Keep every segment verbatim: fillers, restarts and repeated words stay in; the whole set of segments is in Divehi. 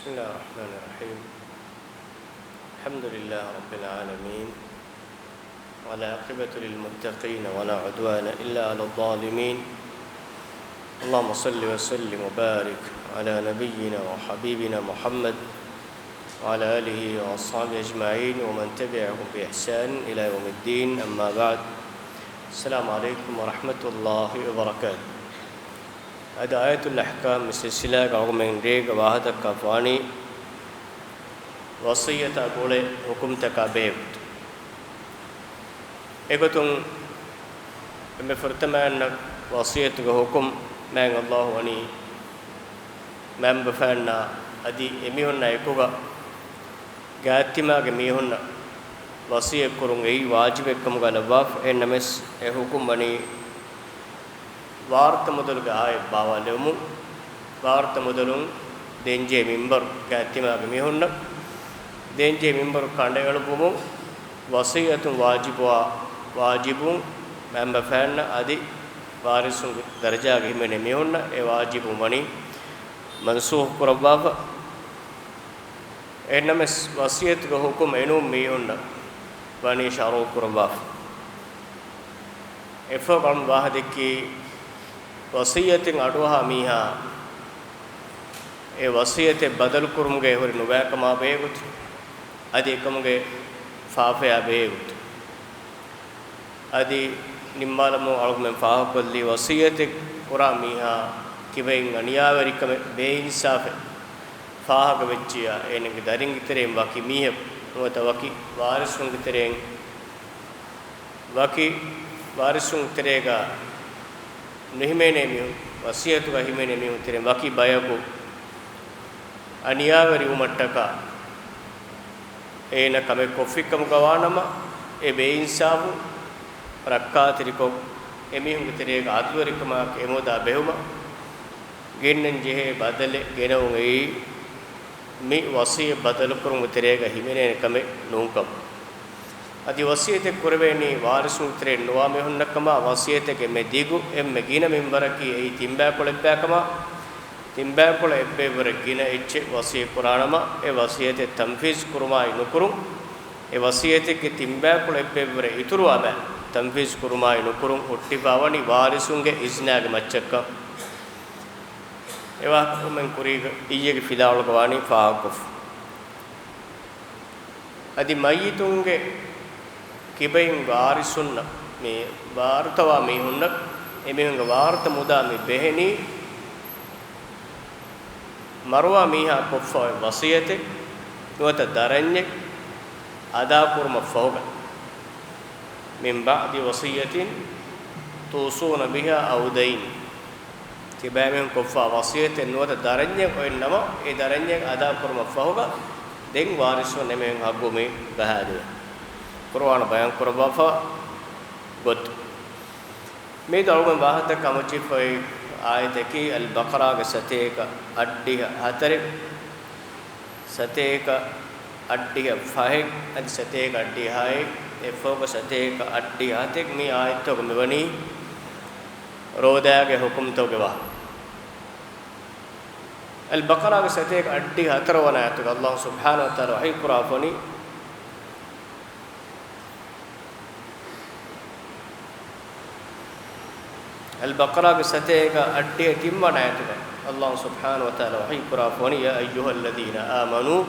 بسم الله الرحمن الرحيم. الحمد لله رب العالمين. والعاقبة للمتقين ولا عدوان إلا على الظالمين. اللهم صل وسلم وبارك على نبينا وحبيبنا محمد وعلى آله وأصحابه أجمعين ومن تبعهم بإحسان إلى يوم الدين. أما بعد. السلام عليكم ورحمة الله وبركاته. އަދި އާޔަތުލް އަޙްކާމް ސިލްސިލާގަ އަޅުގަނޑުމެން ރޭގަ ވާހަކަދައްކާފަވާނީ ވަޞިއްޔަތާ ގުޅޭ ޙުކުމްތަކާ ބެހޭގޮތުން. އެގޮތުން އެންމެ ފުރަތަމައިންނަށް ވަޞިއްޔަތުގެ ޙުކުމް މާތް ﷲ ވަނީ މައިންބަފައިންނާ އަދި އެމީހުންނާ އެކުގަ ގާތްތިމާގެ މީހުންނަށް ވަޞިއްޔަތްކުރުން އެއީ ވާޖިބެއްކަމުގަ ލައްވާފަ. އެހެންނަމަވެސް އެ ޙުކުމް ވަނީ ވާރުތަ މުދަލުގެ އާޔަތް ބާވާލެވުމުން، ވާރުތަ މުދަލުން ދޭންޖެހޭ މިންބަރު ގާތްތިމާގެ މީހުންނަށް ދޭންޖެހޭ މިންބަރު ކަނޑައެޅުއްވުމުން، ވަޞިއްޔަތުން ވާޖިބުވާ ވާޖިބުން މައިންބަފައިންނަށް އަދި ވާރިސުންގެ ދަރަޖާގަ ހިމެނޭ މީހުންނަށް އެ ވާޖިބުން ވަނީ މަންސޫޚު ކުރައްވާފަ. އެހެންނަމަވެސް ވަޞިއްޔަތުގެ ޙުކުމް އެނޫން މީހުންނަށް ވަނީ ޝަރުޢު ކުރައްވާފަ. އެއަށްފަހު އަޅުގަނޑު ވާހަކަދެއްކީ، ވަޞިއްޔަތެއް އަޑުއަހާ މީހާ އެ ވަޞިއްޔަތެއް ބަދަލުކުރުމުގައި ހުރި ނުބައިކަމާ ބެހޭގޮތުން، އަދި އެކަމުގެ ފާފަޔާ ބެހޭގޮތުން. އަދި ނިންމާލަމުން އަޅުގަނޑުމެން ފާހަގަކޮށްލީ، ވަޞިއްޔަތެއް ކުރާ މީހާ ކިބައިން އަނިޔާވެރިކަމެއް، ބޭއިންސާފެއް ފާހަގަވެއްޖިއްޔާ، އޭނަގެ ދަރިންގެ ތެރެއިން ވަކި މީހަކު ނުވަތަ ވަކި ވާރިސުންގެ ތެރެއިން، ވަކި ވާރިސުން ތެރޭގަ ނުހިމެނޭ މީހުން، ވަޞިއްޔަތުގަ ހިމެނޭ މީހުން ތެރެއިން ވަކި ބަޔަކު އަނިޔާވެރިވުމަށްޓަކާ، އޭނަ ކަމެއް ކޮށްފިކަމުގަ ވާނަމަ، އެ ބޭއިންސާފު ރައްކާތެރިކޮށް، އެމީހުންގެ ތެރޭގަ އަދުލުވެރިކަމާއެކު އެމުދާ ބެހުމަށް ގެންނަން ޖެހޭ ބަދަލެއް ގެނައުން އެއީ، މި ވަޞިއްޔަތް ބަދަލުކުރުމުގެ ތެރޭގަ ހިމެނޭނެ ކަމެއް ނޫންކަމަށް. އަދި ވަޞިއްޔަތެއް ކުރެވޭނީ ވާރިސުން ތެރެއިން ނުވާ މީހުންނަށްކަމާ، ވަޞިއްޔަތެއްގެ އެންމެ ދިގު، އެންމެ ގިނަ މިންވަރަކީ އެއީ ތިންބައިކުޅަ އެއްބައިކަމާ، ތިންބައިކުޅަ އެއްބައިވުރެ ގިނަ އެއްޗެއް ވަޞިއްޔަތް ކުރާނަމަ، އެ ވަޞިއްޔަތެއް ތަންފީޒު ކުރުމާއި ނުކުރުން، އެ ވަޞިއްޔަތެއްގެ ތިންބައިކުޅަ އެއްބައިވުރެ އިތުރުވާ ބައި ތަންފީޒު ކުރުމާއި ނުކުރުން ހުއްޓިފާވަނީ ވާރިސުންގެ އިޒްނާގެ މައްޗަށްކަން. އެ ވާހަކަ އަޅުގަނޑުމެން ކުރީގަ އިއްޔެގެ ފިލާވަޅުގަ ވާނީ ފާހަގަކޮށްފަ. އަދި މައްޔިތުންގެ ކިބައިން ވާރިސުންނަށް، މި ވާރުތަވާ މީހުންނަށް، އެމީހުންގެ ވާރުތަ މުދާ މި ބެހެނީ، މަރުވާ މީހާ ކޮށްފަ އޮތް ވަޞިއްޔަތެއް ނުވަތަ ދަރަންޏެއް އަދާކުރުމަށްފަހުގަ، من بعد وصية توصون بها أو دين. ތިބާމީހުން ކޮށްފާ ވަޞިއްޔަތެއް ނުވަތަ ދަރަންޏެއް އޮތްނަމަ، އެ ދަރަންޏެއް އަދާކުރުމަށްފަހުގަ، ދެން ވާރިސުން އެމީހުން ހައްގު މި ބަހާލެވޭ. ޤުރުއާނު ބަޔާން ކުރައްވާފަ ގޮތު. މިއަދު އަޅުގަނޑު ވާހަކަ ކަމަށް ޖެހިފައި އާޔަތަކީ އަލް ބަޤަރާގެ ސަތޭކަ އަށްޑިހަ ހަތަރެއް، ސަތޭކަ އަށްޑިހަ ފަހެއް، އަދި ސަތޭކަ އަށްޑިހަ ހައެއް، އެއަށްފަހުގަ ސަތޭކަ އަށްޑިހަ ހަތެއް. މި އާޔަތްތަކުގަ މިވަނީ ރޯދާގެ ޙުކުމްތަކުގެ ވާހަކަ. އަލް ބަޤަރާގެ ސަތޭކަ އަށްޑިހަ ހަތަރު ވަނަ އާޔަތުގަ ﷲ ސުބްޙާނަހޫ ވަތަޢާލާ ވަޙީ ކުރާފަ ވަނީ، އަލް ބަޤަރާގެ ސަތޭކަ އަށްޑިހަ ތިން ވަނަ އާޔަތުގަ ﷲ ސުބްޙާނަހޫ ވަތަޢާލާ ވަޙީ ކުރާފަ ވަނީ، يا أيها الذين آمنوا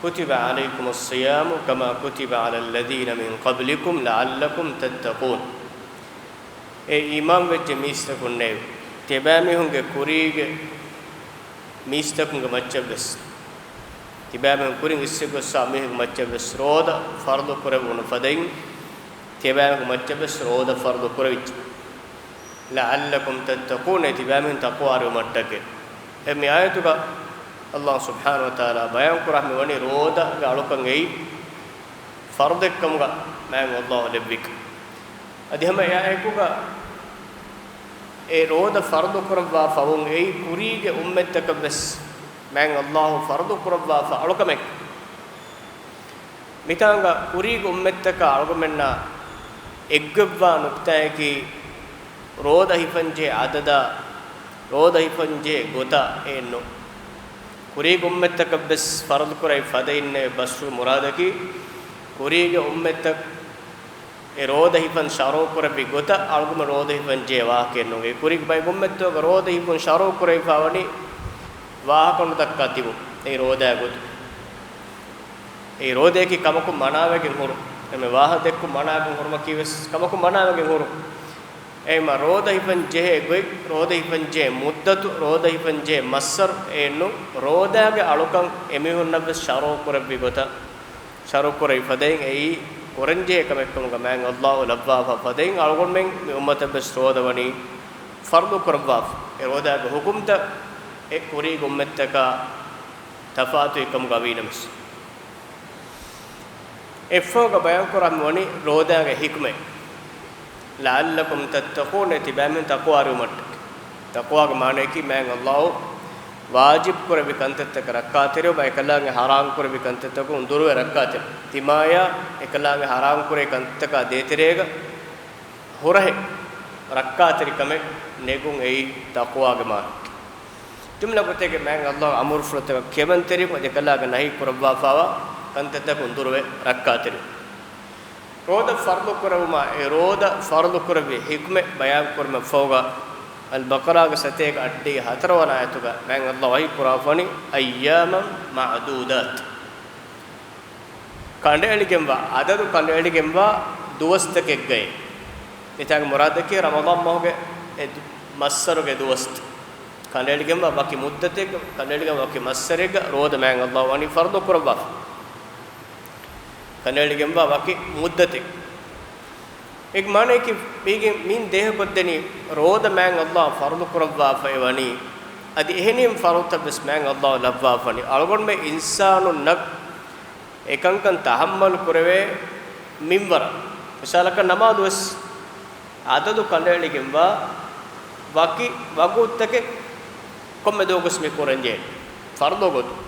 كتب عليكم الصيام كما كتب على الذين من قبلكم لعلكم تتقون. އޭ އީމާންވެއްޖެ މީސްތަކުންނޭވެ! ތިބާމީހުންގެ ކުރީގެ މީސްތަކުންގެ މައްޗަށްވެސް، ތިބާމީހުން ކުރިން އިސްއެއްގޮއްސާ މީހެއްގެ މައްޗަށްވެސް ރޯދަ ފަރުޟު ކުރެވުނު ފަދައިން، ތިބާމީހުންގެ މައްޗަށްވެސް ރޯދަ ފަރުޟު ކުރެވިއްޖެ. لعلكم تتقون، ތިބާމީހުން ތަޤްވާވެރިވުމަށްޓަކައި. އެ މި އާޔަތުގަ ﷲ ސުބްޙާނަހޫ ވަތަޢާލާ ބަޔާން ކުރާ މިވަނީ ރޯދަގެ އަޅުކަން އެއީ ފަރުޟެއްކަމުގަ މާތް ﷲ ލެއްވިކަން. އަދި ހަމަ އެއާއެކުގަ އެ ރޯދަ ފަރުޟު ކުރައްވާ ފަހުން އެއީ ކުރީގެ އުއްމަތްތަކަށްވެސް މާތް ﷲ ފަރުޟު ކުރައްވާފަ އަޅުކަމެއް. މިތާނގަ ކުރީގެ އުއްމަތްތަކާ އަޅުގަމެންނާ އެއްގޮތްވާ ނުކްތާއަކީ، ރޯދަ ހިފަންޖެހޭ އަދަދާ، ރޯދަ ހިފަންޖެހޭ ގޮތާ އެއްނު. ކުރީގެ އުއްމަތްތަކަށްވެސް ފަރުޟު ކުރެވި ފަދައިންނޭ ބަސްރު މުރާދަކީ، ކުރީގެ އުއްމަތްތައް އެ ރޯދަ ހިފަން ޝަރުޢު ކުރެއްވި ގޮތަށް އަޅުގަނޑު ރޯދަ ހިފަން ޖެހޭ ވާހަކައެއް ނޫން. އެ ކުރީގެ ބައެއް އުއްމަތްތަކުގަ ރޯދަ ހިފުން ޝަރުޢު ކުރެވިފާވަނީ ވާހަކަ ނުދައްކާ ތިބުން. އެ ރޯދައާ ގޮތުން. އެ ރޯދައަކީ ކަމަކުން މަނާވެގެން ހުރުން. އެމެ ވާހަކަ ދެއްކުން މަނާވެގެން ހުރުމަކީވެސް ކަމަކުން މަނާވެގެން ހުރުން. އެހެންވީމަ ރޯދަ ހިފަން ޖެހޭ ގޮތް، ރޯދަ ހިފަން ޖެހޭ މުއްދަތު، ރޯދަ ހިފަން ޖެހޭ މައްސަރު އެއްނު، ރޯދާގެ އަޅުކަން އެމީހުންނަށްވެސް ޝަރުޢު ކުރެއްވި ގޮތަށް، ޝަރުޢު ކުރެވި ފަދައިން އެއީ ކުރަންޖެހޭ ކަމެއްކަމުގަ މާތް ﷲ ލައްވާފަ ފަދައިން އަޅުގަނޑުމެން މި އުއްމަތަށްވެސް ރޯދަ ވަނީ ފަރުޟު ކުރައްވާފަ. އެ ރޯދާގެ ޙުކުމްތައް އެ ކުރީގެ އުއްމަތްތަކާ ތަފާތުވި ކަމުގަ ވީނަމަވެސް. އެއްފަހުގަ ބަޔާންކުރާ މިވަނީ ރޯދާގެ ޙިކުމަތް. لعلكم تتقون، ތިބާމީހުން ތަޤްވާވެރިވުމަށްޓަކައި. ތަޤްވާގެ މާނައަކީ މާތް ﷲ ވާޖިބު ކުރެއްވި ކަންތައްތަކަށް ރައްކާތެރިވުމާ، އެކަލާނގެ ޙަރާމް ކުރެއްވި ކަންތައްތަކުން ދުރުވެ ރައްކާތެރި. ތިމާޔާ އެކަލާނގެ ޙަރާމް ކުރެވި ކަންތައްތަކާ ދޭތެރޭގަ ހުރަހެއް ރައްކާތެރިކަމެއް ނެގުން އެއީ ތަޤްވާގެ މާނަ. ޖުމްލަ ގޮތެއްގަ މާތް ﷲ އަމުރުފުޅުތަކަށް ކިޔަމަންތެރިވުން، އެކަލާނގެ ނަހީ ކުރައްވާފައިވާ ކަންތައްތަކުން ދުރުވެ ރައްކާތެރިވުން. ރޯދަ ފަރުޟު ކުރެއްވުމާ، އެ ރޯދަ ފަރުޟު ކުރެއްވި ޙިކުމަތް ބަޔާން ކުރުމަށްފަހުގަ، އަލްބަޤަރާގެ ސަތޭކަ އަށްޑިހަ ހަތަރުވަނަ އާޔަތުގަ މާތް ﷲ ވަޙީ ކުރައްވާފަވަނީ، أياما معدودات. ކަނޑައެޅިގެންވާ، އަދަދު ކަނޑައެޅިގެންވާ ދުވަސްތަކެއްގައި. މިތާގެ މުރާދަކީ ރަމަޟާން މަހުގެ އެ ދު-، މައްސަރުގެ ދުވަސްތައް. ކަނޑައެޅިގެންވާ ވަކި މުއްދަތެއްގަ، ކަނޑައެޅިގެންވާ ވަކި މައްސަރެއްގަ ރޯދަ މާތް ﷲ ވަނީ ފަރުޟު ކުރައްވާފަ. ކަނޑައެޅިގެންވާ ވަކި މުއްދަތެއް. އޭގެ މާނައަކީ މީގެ މިން ދޭހަކޮށްދެނީ ރޯދަ މާތް ﷲ ފަރުޟު ކުރައްވާފައި ވަނީ، އަދި އެހެނިހެން ފަރުޟުތައްވެސް މާތް ﷲ ލައްވާފަވަނީ. އަޅުގަނޑުމެން އިންސާނުންނަށް އެކަންކަން ތަޙައްމަލު ކުރެވޭ މިންވަރަށް. މިސާލަކަށް ނަމާދުވެސް އަދަދު ކަނޑައެޅިގެންވާ ވަކި ވަގުތުތަކެއް ކޮންމެ ދުވަހަކުވެސް މި ކުރަންޖެހޭ ފަރުޟު ގޮތުން.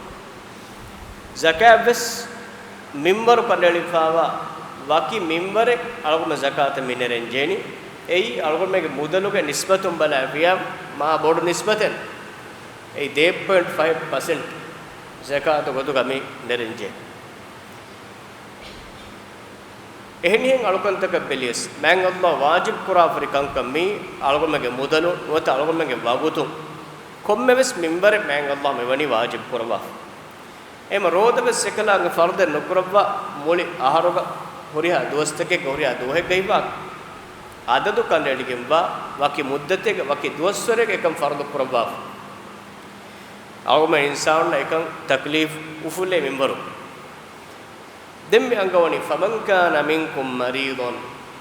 ޒަކާތްވެސް މިންވަރު ކަނޑައެޅިފައިވާ ވަކި މިންވަރެއް އަޅުގަނޑުމެން ޒަކާތަށް މި ނެރެން ޖެހެނީ. އެއީ އަޅުގަނޑުމެންގެ މުދަލުގެ ނިސްބަތުން ބަލާފިޔާ މާ ބޮޑު ނިސްބަތެއް. އެއީ ދޭއް ޕޮއިންޓް ފައިވް ޕަސެންޓް ޒަކާތު ގޮތުގަ މި ނެރެން ޖެހެނީ. އެހެނިހެން އަޅުކަންތަކަށް ބެލިޔަސް، މާތް ﷲ ވާޖިބު ކުރާފަ ހުރި ކަންކަން މީ އަޅުގަނޑުމެންގެ މުދަލު ނުވަތަ އަޅުގަނޑުމެންގެ ވަގުތު ކޮންމެވެސް މިންވަރެއް މާތް ﷲ މިވަނީ ވާޖިބު ކުރައްވާފަ. އެހެންވީމަ ރޯދަވެސް އެކަލާނގެ ފަރުޟެއް ނުކުރައްވާ، މުޅި އަހަރުގަ ހުރިހާ ދުވަސްތަކެއްގަ ހުރިހާ ދުވަހެއްގަ ހިފާ އަދަދު ކަނޑައެޅިގެންވާ ވަކި މުއްދަތެއްގަ ވަކި ދުވަސްވަރެއްގަ އެކަން ފަރުޟު ކުރައްވާފަ. އަޅުގަނޑުމެން އިންސާނުންނަށް އެކަން ތަކްލީފް އުފުލޭ މިންވަރު. ދެން މި އަންގަވަނީ، فمن كان منكم مريضا،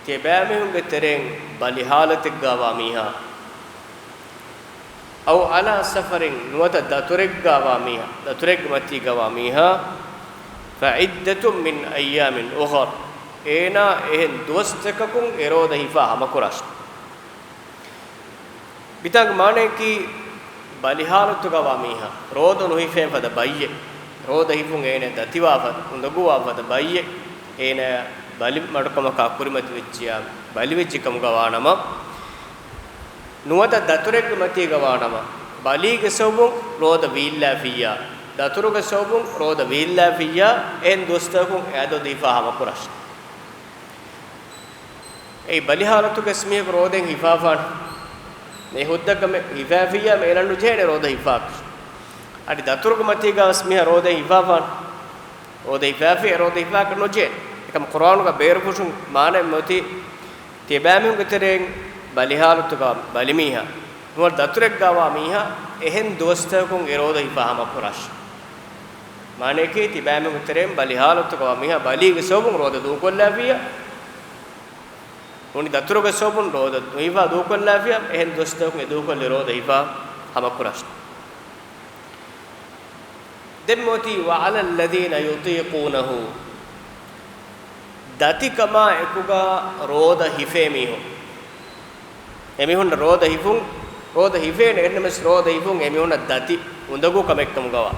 ތިޔަބައިމީހުންގެ ތެރެއިން ބަލިހާލަތެއްގަވާ މީހާ، أو على سفر، ނުވަތަ ދަތުރެއްގަވާ މީހާ، ދަތުރެއްގެ މަތީގަވާ މީހާ، فعدة من أيام أخر، އޭނާ އެހެން ދުވަސްތަކަކުން އެ ރޯދަ ހިފާ ހަމަކުރާށި. މިތާގެ މާނައަކީ، ބަލިހާލަތުގަވާ މީހާ، ރޯދަ ނުހިފޭ ފަދަ ބައްޔެއް، ރޯދަ ހިފުން އޭނަ ދަތިވާ ފަދަ، އުނދަގޫވާ ފަދަ ބައްޔެއް، އޭނަ ބަލި މަޑުކަމަކާ ކުރިމަތިވެއްޖިޔާ، ބަލިވެއްޖެ ކަމުގަވާނަމަ، ނުވަތަ ދަތުރެއްގެ މަތީގަވާނަމަ، ބަލީގެ ސަބަބުން ރޯދަ ވީއްލާފިއްޔާ، ދަތުރުގެ ސަބަބުން ރޯދަ ވީއްލާފިއްޔާ، އެހެން ދުވަސްތަކުން އެ އަދަދު ހިފާ ހަމަކުރާށި. އެއީ ބަލިހާލަތުގަ އެސްމީހަކު ރޯދައެއް ހިފާފާނެ. މި ހުއްދަ ކަމެއް ހިފާފިއްޔާ އޭނަ ނުޖެހޭނެ ރޯދަ ހިފާކަށް. އަދި ދަތުރުގެ މަތީގަ އެސްމީހާ ރޯދައެއް ހިފާފާނެ. ރޯދަ ހިފާފިއްޔާ ރޯދަ ހިފާކަށް ނުޖެހޭނެ. އެކަމަ ޤުރްއާނުގަ ބޭރުފުށުން މާނައެއް މިއޮތީ ތިޔަބައިމީހުންގެ ތެރެއިން ބަލިހާލަތުގަ ބަލިމީހާ، ނުވަތަ ދަތުރެއްގަވާ މީހާ އެހެން ދުވަސްތަކުން އެ ރޯދަ ހިފާ ހަމަކުރާށި. މާނައަކީ ތިޔަބައިމީހުންގެ ތެރެއިން ބަލިހާލަތުގަވާ މީހާ ބަލީގެ ސަބަބުން ރޯދަ ދޫކޮށްލާފިއްޔާ، ނޫނީ ދަތުރުގެ ސަބަބުން ރޯދަ ނުހިފާ ދޫކޮށްލާފިއްޔާ، އެހެން ދުވަސްތަކުން އެ ދޫކޮށްލި ރޯދަ ހިފާ ހަމަކުރާށި. ދެން މިއޮތީ وعلى الذين يطيقونه، ދަތިކަމާ އެކުގަ ރޯދަ ހިފޭ މީހުން. އެމީހުންނަށް ރޯދަ ހިފުން، ރޯދަ ހިފޭނެ، އެހެންނަމަވެސް ރޯދަ ހިފުން އެމީހުންނަށް ދަތި އުނދަގޫ ކަމެއްކަމުގަވާ.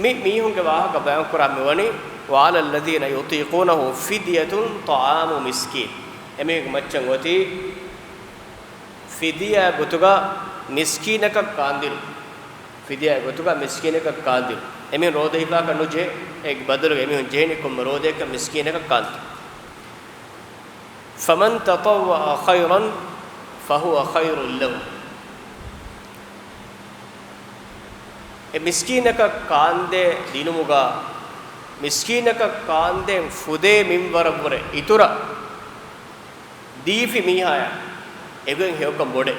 މި މީހުންގެ ވާހަކަ ބަޔާންކުރާ މިވަނީ، وعلى الذين يطيقونه فدية طعام مسكين. އެމީހުންގެ މައްޗަށް އޮތީ ފިދިޔާ ގޮތުގަ މިސްކީނަކަށް ކާންދިނުން. ފިދިޔާ ގޮތުގަ މިސްކީނަކަށް ކާންދިނުން. އެމީހުން ރޯދަ ހިފާކަށް ނުޖެހޭ. އޭގެ ބަދަލުގަ އެމީހުން ޖެހެނީ ކޮންމެ ރޯދަޔަކަށް މިސްކީނަކަށް ކާންދިނުން. فمن تطوع خيرا فهو خير له. އެ މިސްކީނަކަށް ކާންދޭ ދިނުމުގަ، މިސްކީނަކަށް ކާންދޭން ފުދޭ މިންވަރަށްވުރެ އިތުރަށް ދީފި މީހާޔަށް އެގޮތް ހެޔޮކަން ބޮޑޭ.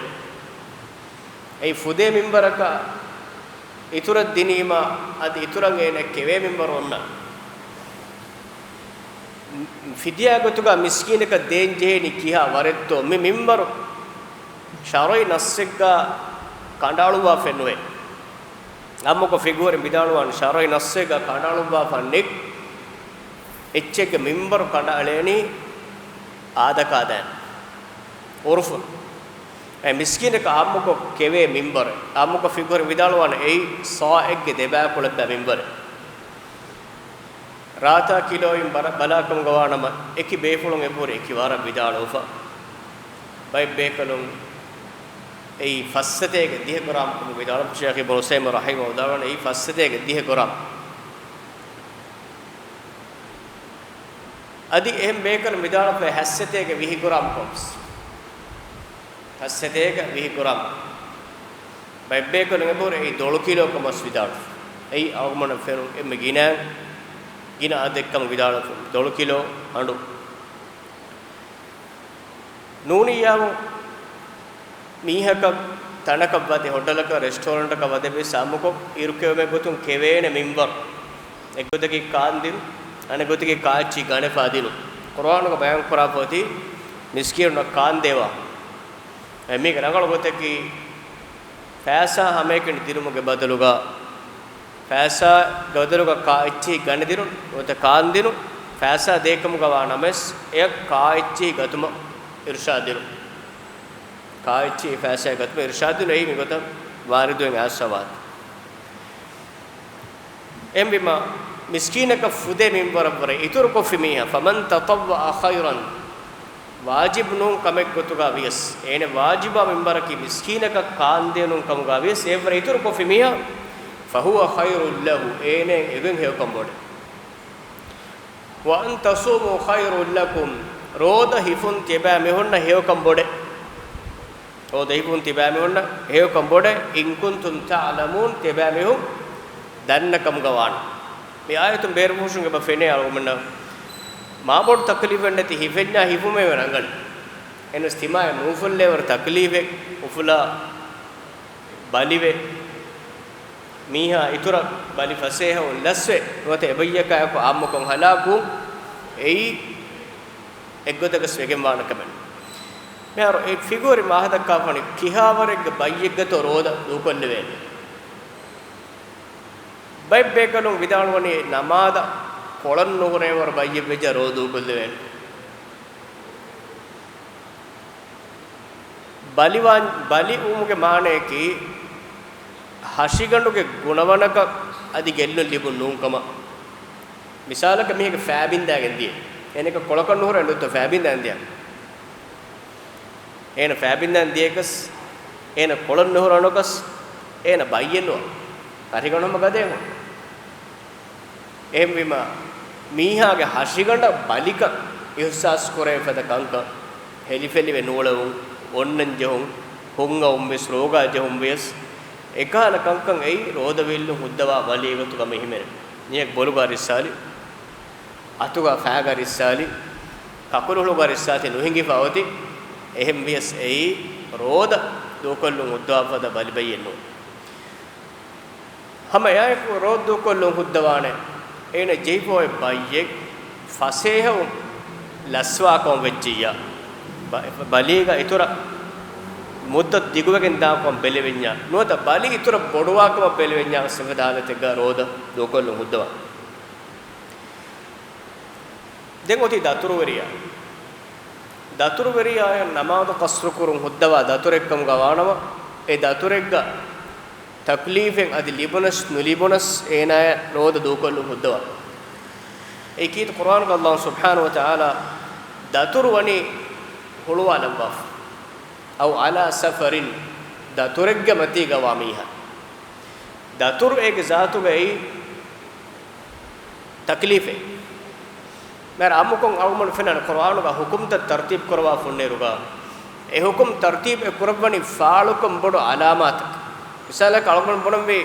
އެއީ ފުދޭ މިންވަރަކަށް އިތުރަށް ދިނީމަ، އަދި އިތުރަށް އޭނަ ކެވޭ މިންވަރު އޮންނަ. ފިދިޔާ ގޮތުގަ މިސްކީނަކަށް ދޭން ޖެހޭނީ ކިހާ ވަރެއްތޯ؟ މި މިންވަރު ޝަރުޢީ ނައްސެއްގަ ކަނޑައަޅުއްވާފައެއް ނުވޭ. އާއްމުކޮށް ފިޤުހުވެރިން ވިދާޅުވާން، ޝަރުޢީ ނައްސެއްގަ ކަނޑައަޅުއްވާފަ ނެތް އެއްޗެއްގެ މިންވަރު ކަނޑައަޅޭނީ އާދަކާދާން، ޢުރުފުން. އެ މިސްކީނަކަށް އާއްމުކޮށް ކެވޭ މިންވަރެއް، އާއްމުކޮށް ފިޤުހުވެރިން ވިދާޅުވާން، އެއީ ޞާޢެއްގެ ދެބައިކުޅަށްދާ މިންވަރެއް. ރާއްތާ ކިލޯއިން ބަރ-، ބަލާކަމުގަ ވާނަމަ، އެކި ބޭފުޅުން އެބަހުރި އެކި ވާރަށް ވިދާޅުވެފަ. ބައެއް ބޭކަލުން އެއީ ފައްސަތޭކަ ދިހަ ގްރާމް ކަމުގަ ވިދާޅުވެފަ. ޝޭޚް އިބްނު ޢުސައިމީން ރަޙިމަހުﷲ ވިދާޅުވާނެ، އެއީ ފައްސަތޭކަ ދިހަ ގްރާމް. އަދި އެހެން ބޭކަލުން ވިދާޅުވެފަ ހައްސަތޭކަ ވިހި ގްރާމް ކަމަށް. ހައްސަތޭކަ ވިހި ގްރާމް. ބައެއް ބޭކަލުން އެބަހުރި އެއީ ދޮޅު ކިލޯ ކަމަށް ވިދާޅުވެފަ. އެއީ އަޅުގަނޑުމެން ފެނުނު އެންމެ ގިނަ، ގިނަ އަދަދެއް ކަމަށް ވިދާޅުވެފަ. ދޮޅު ކިލޯ އަނޑު. ނޫނިއްޔާމު މީހަކަށް ތަނަކަށް ވަދެ، ހޮޓަލަކަށް، ރެސްޓޯރެންޓަކަށް ވަދެ ވެސް އާއްމުކޮށް އިރުކެވުމެއް ގޮތުން ކެވޭނެ މިންވަރު، އެއްގޮތަކީ ކާންދިނުން، އަނެއްގޮތަކީ ކާއެއްޗިހި ގަނެފަ ދިނުން. ޤުރުއާނުގަ ބަޔާންކުރާފަ އޮތީ މިސްކީނުންނަށް ކާންދޭވާ. އެ މީގެ ރަނގަޅު ގޮތަކީ، ފައިސާ ހަމައެކަނި ދިނުމުގެ ބަދަލުގަ، ފައިސާގެ ބަދަލުގަ ކާއެއްޗިހި ގަނެ ދިނުން، ނުވަތަ ކާން ދިނުން. ފައިސާ ދޭކަމުގަ ވާ ނަމަވެސް، އެއަށް ކާއެއްޗިހި ގަތުމަށް އިރުޝާދު ދިނުން. ކާއެއްޗިހި ފައިސާ ގަތުމަށް އިރުޝާދު ދިނުން. އެއީ މިގޮތަށް ވާރިދުވެގެން އައިސްފަ ވާތީ. އެހެންވީމަ، މިސްކީނަކަށް ފުދޭ މިންވަރަށްވުރެ އިތުރުކޮށްފި މީހާ، فمن تطوع خيرا، ވާޖިބު ނޫން ކަމެއްގޮތުގަ ވިޔަސް، އޭނަ ވާޖިބާ މިންވަރަކީ މިސްކީނަކަށް ކާންދޭނުން ކަމުގަ ވިޔަސް، އެއަށްވުރެ އިތުރުކޮށްފި މީހާ، فهو خير له، އޭނައަށް އެގޮތް ހެޔޮކަން ބޮޑޭ. وأن تصوموا خير لكم، ރޯދަ ހިފުން ތިބާ މީހުންނަށް ހެޔޮކަން ބޮޑޭ. ރޯދަ ހިފުން ތިބާ މީހުންނަށް ހެޔޮކަން ބޮޑޭ، إن كنتم تعلمون، ތިބާ މީހުން ދަންނަ ކަމުގަ ވާނަމަ. މި އާޔަތުން ބޭރުފުށުން އެބަ ފެނޭ އަޅުގަނޑުމެންނަށް މާބޮޑު ތަކްލީފެއް ނެތި ހިފެންޏާ ހިފުމެއް ރަނގަޅީ. އެހެނަސް ތިމާޔަށް ނޫފުއްލޭވަރު ތަކްލީފެއް އުފުލާ ބަލިވެ، މީހާ އިތުރަށް ބަލި ފަސޭހަވުން ލަސްވެ، ނުވަތަ އެބައްޔަކާއެކު އާއްމުކޮށް ހަލާކުވުން، އެއީ އެއްގޮތަކަސް ވެގެންވާނެ ކަމެއް. މިހާރު އެ ފިގުވެރި މާހަދައްކާފަނި ކިހާވަރެއްގެ ބައްޔެއްގަތޯ ރޯދަ ދޫކޮށްލެވޭނެ. ބައެއް ބޭކަލުން ވިދާޅުވަނީ ނަމާދަށް ކޮޅަށް ނުހުރޭވަރު ބައްޔެއް ވެއްޖާ ރޯދަ ދޫކޮށްލެވޭނެ. ބަލިވާ-، ބަލި ވުމުގެ މާނަޔަކީ، ހަށިގަނޑުގެ ގުނަވަނަކަށް އަދި ގެއްލުން ލިބުން ނޫންކަމަށް. މިސާލަކަށް މީހެއްގެ ފައިބިންދާގެން ދިޔަ. އޭނައަކަށް ކޮޅަކަށް ނުހުރޭ ނުތަ ފައިބިންދާގެން ދިޔަ. އޭނަ ފައިބިންދާގެން ދިޔަކަސް، އޭނަ ކޮޅަށް ނުހުރާނަކަސް، އޭނަ ބައްޔެއް ނުވާ. ހަށިގަނޑު ހަމަ ގަދައެއް ހުން. އެހެންވީމަ، މީހާގެ ހަށިގަނޑަށް ބަލިކަން އިޙްސާސް ކުރެވޭ ފަދަ ކަންކަން، ހެލިފެލިވެ ނޫޅެވުން، އޮންނަން ޖެހުން، ހުން އައުން ވެސް ރޯގާ ޖެހުން ވިޔަސް، އެކަހަލަ ކަންކަން އެއީ ރޯދަ ވީއްލުން ހުއްދަވާ ބަލި ގޮތުގަ މި ހިމެނޭ. މީހެއް ބޮލުގަ ރިއްސާލި، އަތުގަ ފައިގަ ރިއްސާލި، ކަކުލުހުޅުގަ ރިއްސާތި ނުހިނގިފަ އޮތީ. އެހެން ވިޔަސް އެއީ ރޯދަ ދޫކޮށްލުން ހުއްދަވާ ފަދަ ބަލި ބައްޔެއް ނޫން. ހަމަ އެއާއެކު ރޯދަ ދޫކޮށްލުން ހުއްދަވާނެ. އޭނަ ޖެހިފަ އޮތް ބައްޔެއް ފަސޭހަވުން ލަސްވާކަމަށް ވެއްޖިއްޔާ، ބަ-، ބަލީގަ އިތުރަށް މުއްދަތު ދިގުވެގެން ދާކަމަށް ބެލެވެންޏާ، ނުވަތަ ބަލި އިތުރަށް ބޮޑުވާކަމަށް ބެލެވެންޏާ ވެސް އެފަދަ ހާލަތެއްގަ ރޯދަ ދޫކޮށްލުން ހުއްދަވާނެ. ދެން އޮތީ ދަތުރުވެރިޔާ. ދަތުރުވެރިޔާއަށް ނަމާދު ޤަޞްރުކުރުން ހުއްދަވާ ދަތުރެއްކަމުގަ ވާނަމަ، އެ ދަތުރެއްގަ ތަކްލީފެއް އަދި ލިބުނަސް ނުލިބުނަސް އޭނާޔަށް ރޯދަ ދޫކޮށްލުން ހުއްދަވާ. އެއީ ކީރިތި ޤުރްއާނުގަ ﷲ ސުބްޙާނަހޫ ވަތަޢާލާ ދަތުރު ވަނީ ހުޅުވާލައްވާފަ. أو على سفر، ދަތުރެއްގެ މަތީގަ ވާ މީހާ. ދަތުރު އޭގެ ޒާތުގައި ތަކްލީފެއް. މިހާރު އާއްމުކޮށް އަޅުގަނޑު ފެންނަން ޤުރްއާނުގަ ޙުކުމްތައް ތަރްތީބު ކުރަވާ ފުންނޭރުގަ، އެ ޙުކުމް ތަރްތީބު އެ ކުރައްވަނީ ފާޅުކަން ބޮޑު ޢަލާމާތަކަށް. މިސާލަކަށް އަޅުގަނޑު ބުނަންވީ،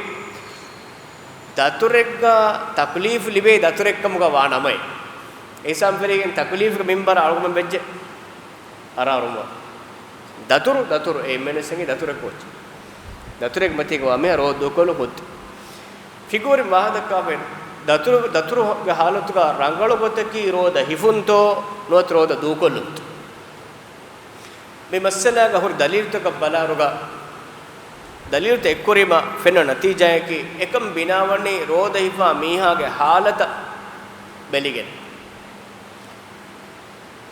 ދަތުރެއްގަ ތަކްލީފު ލިބޭ ދަތުރެއްކަމުގަ ވާ ނަމައެއް. އެހިސާބުން ފެށީގެން ތަކްލީފުގެ މިންބަރަށް އަޅުގަނޑު ވެއްޖެ އަރާރުމަށް. ދަތުރު، ދަތުރު، އެ މެނެސެންގެ ދަތުރެއް ކޯޗް. ދަތުރެއް މަތީގަ ވާ މީހާ ރޯދަ ދޫކޮށްލުން ހުއްދަ. ފިގޫރިން ވާހަކަ ދައްކާފައި، ދަތުރު، ދަތުރުގެ ޙާލަތުގަ ރަނގަޅު ގޮތަކީ ރޯދަ ހިފުންތޯ ނުވަތަ ރޯދަ ދޫކޮށްލުންތޯ؟ މި މައްސަލާގަ ހުރި ދަލީލުތަކަށް ބަލާއިރުގަ، ދަލީލުތައް އެއްކުރީމަ ފެންނަ ނަތީޖާއަކީ، އެކަން ބިނާވަނީ ރޯދަ ހިފާ މީހާގެ ޙާލަތަށް ބެލިގެން.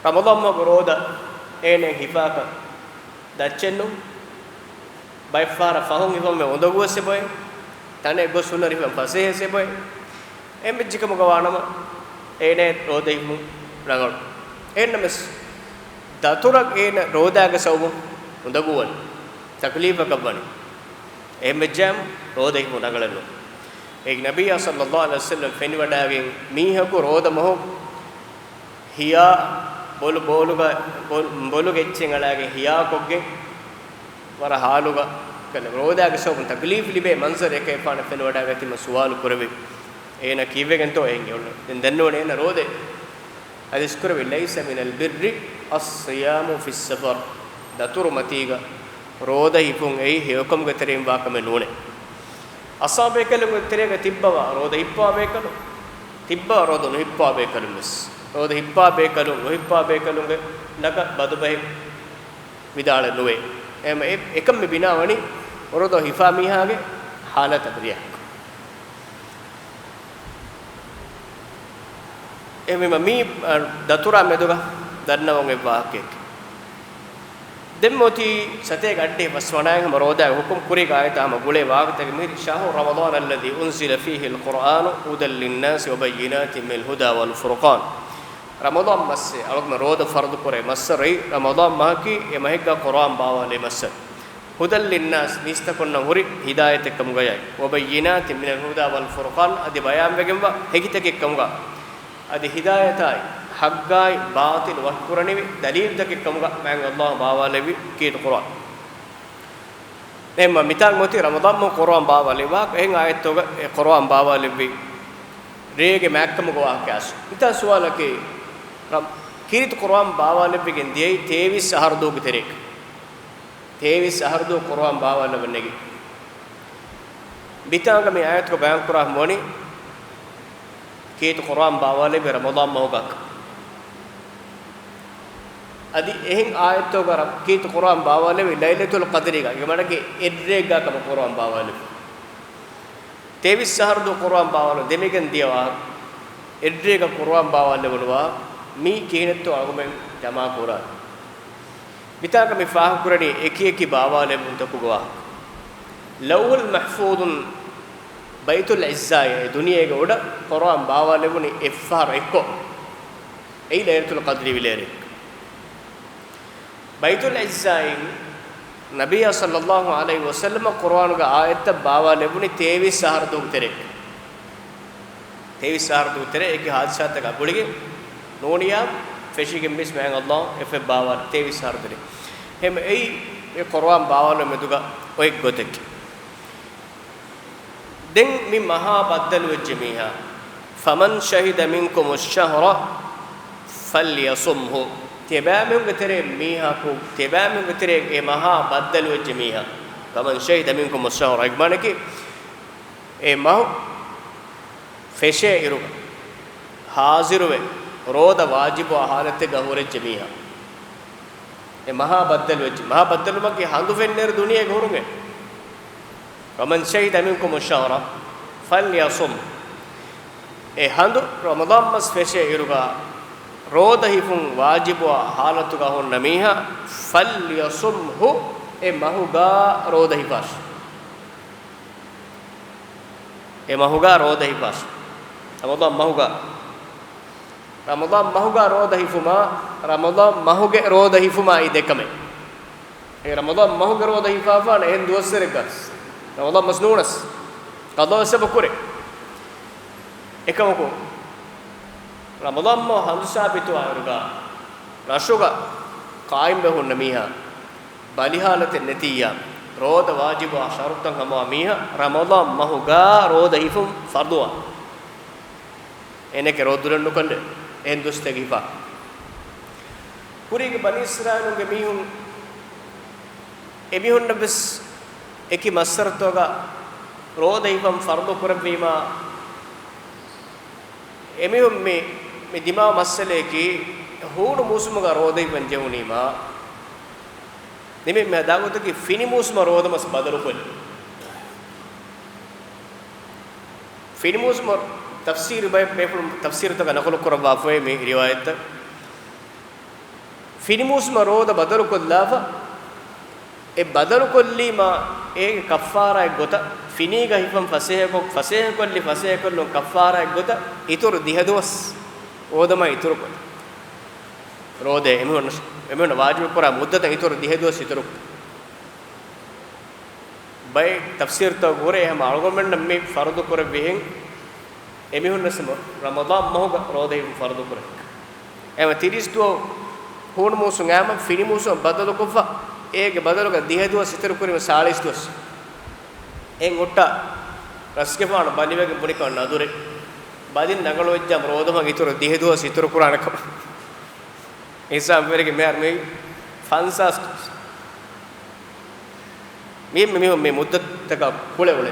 ރަމަޟާން މަހުގެ ރޯދަ އޭނަ ހިފާކަން ދައްޗެއްނު، ބައެއްފަހަރަށް ފަހުން ހިފަން އުނދަގޫވެސް އެބައޮތް، ތަނެއް ގޮސް ހުންނަރި ހިފަން ފަސޭހަވެސް އެބައޮތް. އެހެން ވެއްޖެކަމުގަ ވާނަމަ، އޭނަ ރޯދަ ހިފުން ރަނގަޅު. އެހެންނަމަވެސް، ދަތުރަށް އޭނަ ރޯދާގެ ސަބަބުން އުނދަގޫވަނީ، ތަކްލީފަކަށް ވަނީ. އެހެން ވެއްޖާމަ، ރޯދަ ހިފުން ރަނގަޅެއްނު. އޭގެ ނަބިއްޔާ ޞައްލައްލާހު ޢަލައިހި ވަސައްލަމަ ފެނިވަޑައިގެން، މީހަކު ރޯދަ މަހު ހިޔާ ބޮލު، ބޯލުގަ، ބޮލު، ބޮލުގެ އެއްޗެއް އަޅާގެން ހިޔާކޮށްގެން، ވަރަށް ޙާލުގަ ކަލޭ ރޯދާގެ ސަބަބުން ތަކްލީފު ލިބޭ މަންޒަރެއް އެކަލޭގެފާނަށް ފެނިވަޑައިގަތީމަ ސުވާލު ކުރެވި، އޭނަ ކީއްވެގެންތޯ އެހެން އެއުޅެނީ؟ ދެން ދެންނެވުނީ އޭނަ ރޯދަ. ޙަދީޘް ކުރެވި، "ليس من البر الصيام في السفر." ދަތުރު މަތީގަ ރޯދަ ހިފުން އެއީ ހެޔޮކަމުގެ ތެރެއިން ވާ ކަމެއް ނޫނޭ. އައްސަބާބު ބޭކަލުންގެ ތެރޭގަ ތިއްބަވާ ރޯދަ ހިއްޕަވާ ބޭކަލުން، ތިއްބަވާ ރޯދަ ނުހިއްޕަވާ ބޭކަލުން ވެސް. ރޯދަ ހިއްޕަވާ ބޭކަލުން، ނުހިއްޕަވާ ބޭކަލުންގެ ނަގަ ބަދުބަހެއް ވިދާޅެއް ނުވޭ. އެހެން އެ، އެކަން މި ބިނާވަނީ ރޯދަ ހިފާ މީހާގެ ޙާލަތަށް ރިޔާކޮށް. އެހެންވީމަ މީ، އަ، ދަތުރާ މެދުގަ ދަންނަވަން އޮތް ވާހަކައެކޭ. ދެން މިއޮތީ ސަތޭކަ އަށްޑިހަ ފަސްވަނައިން ހަމަ ރޯދާގެ ޙުކުމް ކުރީގެ އާޔަތާ ހަމަ ގުޅޭ ވާހަކަތަކެއް މިހިރީ، "شهر رمضان الذي أنزل فيه القرآن هدى للناس وبينات من الهدى والفرقان." ރަމަޟާން މައްސޭ، އަޅުގަނޑު ރޯދަ ފަރުޟު ކުރޭ މައްސަރައި، ރަމަޟާން މަހަކީ އެ މަހެއްގަ ޤުރުއާން ބާވާލޭ މައްސަރު. هدى للناس، މީސްތަކުންނަށް ހުރި ހިދާޔަތެއްކަމުގަޔާއި، وبينات من الهدى والفرقان، އަދި ބަޔާންވެގެންވާ ހެކިތަކެއްކަމުގަ، އަދި ހިދާޔަތާއި، ޙައްޤާއި، ބާޠިލު ވަކިކުރަނިވި ދަލީލުތަކެއްކަމުގަ މާތް ﷲ ބާވާލެއްވި ކީރިތި ޤުރުއާން. އެހެންމަ މިތާނގަ އޮތީ ރަމަޟާން މަހު ޤުރުއާން ބާވާލެއްވާ، އެހެން އާޔަތްތަކުގަ އެ ޤުރުއާން ބާވާލެއްވި ރޭގެ މާތްކަމުގެ ވާހަކަ އަސް. މިތާ ސުވާލަކީ، ރަ-، ކީރިތި ޤުރުއާން ބާވާލެއްވިގެން ދިޔައީ ތޭވީސް އަހަރު ދުވަހުގެ ތެރޭގަ. ތޭވީސް އަހަރު ދުވަހު ޤުރުއާން ބާވާލެވެން ނެގި. މިތާނގަ މި އާޔަތުގަ ބަޔާންކުރާ ހަމަވަނީ، ކީރިތި ޤުރުއާން ބާވާލެއްވީ ރަމަޟާން މަހުގަ. އަދި އެހެން އާޔަތުގަ ރަ-، ކީރިތި ޤުރުއާން ބާވާލެއްވީ ލައިލަތުލް ޤަދްރީގަ، އެ މަނަކީ އެއްރޭގަ ކަމަށް ޤުރުއާން ބާވާލެއްވީ. ތޭވީސް އަހަރު ދުވަހު ޤުރުއާން ބާވާލެވުން ދެމިގެން ދިޔަ ވާހަކަ، އެއްރޭގަ ޤުރުއާން ބާވާލެވުނު ވާހަކަ، މީ ކިހިނެއްތޯ އަޅުގަމެން ޖަމާކުރާ. މިތާނގަ މި ފާހަގަކުރަނީ އެކިއެކި ބާވާލެވުންތަކުގެ ވާހަކަ. ލައުޙުލް މަޙްފޫޡުން ބައިތުލް ޢިއްޒާއި އެ ދުނިޔޭގެ އުޑަށް ޤުރުއާން ބާވާލެވުނީ އެއްފަހަރު އެއްކޮށް. އެއީ ލައިލަތުލް ޤަދްރީ ވިލޭރެއް. ބައިތުލް ޢިއްޒާއިން ނަބިއްޔާ ޞައްލައްލާހު ޢަލައިހި ވަސައްލަމަ ޤުރުއާނުގެ އާޔަތްތައް ބާވާލެވުނީ ތޭވީސް އަހަރު ދުވަހުގެ ތެރޭގަ. ތޭވީސް އަހަރު ދުވަހުގެ ތެރޭ އެކި ޙާދިސާތަކާ ގުޅިގެން ނޫނިއްޔާ ފެށިގެން ވެސް މާތް ﷲ އެފަ ބާވާލި ތޭވީސް އަހަރު ދުވަހުގެ ތެރޭ. އެހެން އެއީ އެ ޤުރުއާން ބާވާލުމުގެ މެދުގަ އޮތް ގޮތަކީ. ދެން މި މަހާ ބައްދަލުވެއްޖެ މީހާ، "فمن شهد منكم الشهر فليصمه." ތިޔަބައިމީހުންގެ ތެރޭ މީހަކު، ތިޔަބައިމީހުންގެ ތެރޭ އެ މަހާ ބައްދަލުވެއްޖެ މީހާ. "فمن شهد منكم الشهر" އޭގެ މާނައަކީ، އެ މަހު ފެށޭ އިރުގަ ހާޒިރުވެ، ރޯދަ ވާޖިބުވާ ޙާލަތެއްގަ ހުރެއްޖެ މީހާ. އެ މަހާ ބައްދަލުވެއްޖެ. މަހާ ބައްދަލުވުމަކީ ހަނދު ފެންނައިރު ދުނިޔޭގަ ހުރުމެއް. "فمن شهد منكم الشهر فليصمه." އެ ހަނދު ރަމަޟާން މަސް ފެށޭ އިރުގަ ރޯދަ ހިފުން ވާޖިބުވާ ޙާލަތުގަ ހުންނަ މީހާ، "فليصمه" އެ މަހުގަ ރޯދަ ހިފާށި. އެ މަހުގަ ރޯދަ ހިފާށި. ރަމަޟާން މަހުގަ، ރަމަޟާން މަހުގަ ރޯދަ ހިފުމާ، ރަމަޟާން މަހުގެ ރޯދަ ހިފުމާ އީ ދެ ކަމެއް. އެ ރަމަޟާން މަހުގެ ރޯދަ ހިފާފާނެ އެހެން ދުވަސްވަރެއްގަ ރަމަޟާން މަސް ނޫނަސް ޤަޟާ ވެސް އެބަ ކުރޭ. އެކަމަކު، ރަމަޟާން މަހު ހަނދު ސާބިތުވާއިރުގަ، ރަށުގަ ޤާއިމްވެ ހުންނަ މީހާ، ބަލި ޙާލަތެއް ނެތިއްޔާ، ރޯދަ ވާޖިބުވާ ޝަރުޠަށް ހަމަވާ މީހާ، ރަމަޟާން މަހުގަ ރޯދަ ހިފުން ފަރުޟުވާ. އޭނައަކީ ރޯދަ ދުރެއް ނުކަނޑެ އެހެން ދުވަސްތަކެއް ހިފާ. ކުރީގެ ބަނީ އިސްރާއީލުންގެ މީހުން އެމީހުންނަށް ވެސް އެކި މައްސަރުތަކުގަ ރޯދަ ހިފަން ފަރުޟު ކުރެއްވީމާ، އެމީހުން މި، މި ދިމާވި މައްސަލައަކީ، ހޫނު މޫސުމުގަ ރޯދަ ހިފަން ޖެހުނީމާ، ނިމި މި ހަދާ ގޮތަކީ ފިނި މޫސުމަށް ރޯދަ މަސް ބަދަލުކޮށްލި. ފިނި މޫސުމަށް ތަފްސީރު ބައެއް ބޭފުޅުން ތަފްސީރުތަކަށް ނަޤުލު ކުރައްވާފައި މި ރިވާޔަތްތައް. ފިނި މޫސުމަށް ރޯދަ ބަދަލުކޮށްލާފަ، އެ ބަދަލުކޮށްލީމާ އޭގެ ކައްފާރާއެއް ގޮތަށް، ފިނީގަ ހިފަން ފަސޭހަކޮށް، ފަސޭހަކޮށްލި ފަސޭހަކޮށްލުން ކައްފާރާއެއް ގޮތަށް، އިތުރު ދިހަ ދުވަސް ރޯދަމާ އިތުރުކޮށް. ރޯދަ އެމީހުން، އެމީހުން ވާޖިބު ކުރާ މުއްދަތަށް އިތުރު ދިހަ ދުވަސް އިތުރުކޮށް. ބައެއް ތަފްސީރުތަކުގަ ހުރޭ ހަމަ އަޅުގަނޑުމެންނަށް މި ފަރުޟު ކުރެއްވިހެން، އެމީހުންނަށް ރަމަޟާން މަހުގަ ރޯދަ ހިފުން ފަރުޟު ކުރެވި. އެހެންވެ ތިރީސް ދުވަހު ހޫނު މޫސުން އައީމަ ފިނި މޫސުމަށް ބަދަލުކޮށްފަ، އޭގެ ބަދަލުގަ ދިހަ ދުވަސް އިތުރު ކުރީމަ ސާޅީސް ދުވަސް. އެހެން ހުއްޓާ ރަސްގެފާނު ބަލިވެގެން ބުނިކަމަށް ނަދުރެއް. ބަލިން ރަނގަޅުވެއްޖާމަ ރޯދަ މަހު އިތުރު ދިހަ ދުވަސް އިތުރު ކުރާނެ ކަމަށް. ހިސާބުވެރިގެ މިހާރު މި ފަންސާސް މީ، މީހުން މި މުއްދަތަކާ ކުޅެ އުޅެ.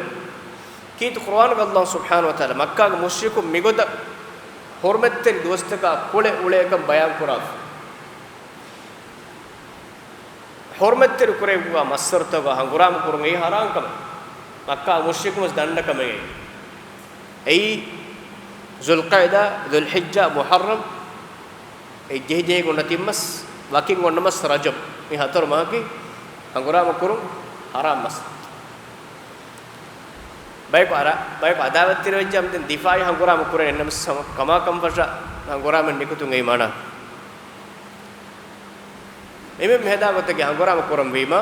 ކީރިތި ޤުރުއާނުގަ ﷲ ސުބްޙާނަހޫ ވަތަޢާލާ މައްކާގެ މުޝްރިކުން މިގޮތަށް ޙުރުމަތްތެރި ދުވަސްތަކާ ކުޅެ އުޅޭކަން ބަޔާން ކުރާފަ. ޙުރުމަތްތެރި ކުރެވިފައިވާ މައްސަރުތަކާ ހަނގުރާމަ ކުރުން އެއީ ޙަރާމް ކަމެއް. މައްކާ މުޝްރިކުން ވެސް ދަންނަ ކަމެއް އެއީ. އެއީ ޛުލްޤަޢިދާ، ޛުލްޙިއްޖާ، މުޙައްރަމް، އެއްޖެހިޖެހިގެން އޮންނަ ތިން މަސް، ވަކިން އޮންނަ މަސް ރަޖަބް. މި ހަތަރު މަހަކީ ހަނގުރާމަ ކުރުން ޙަރާމް މަސް. ބަޔަކު އަރާ، ބަޔަކު އަދާވަތްތެރިވެއްޖާމަ ދެން ދިފާޢީ ހަނގުރާމަ ކުރޭ އެންނަމަސް ހަމަ ކަމާ ކަންފަށާ ހަނގުރާމައިން ނިކުތުން އެއީ މާނަ. އެމެން މިހަދާ ގޮތަކީ ހަނގުރާމަ ކުރަންވީމަ،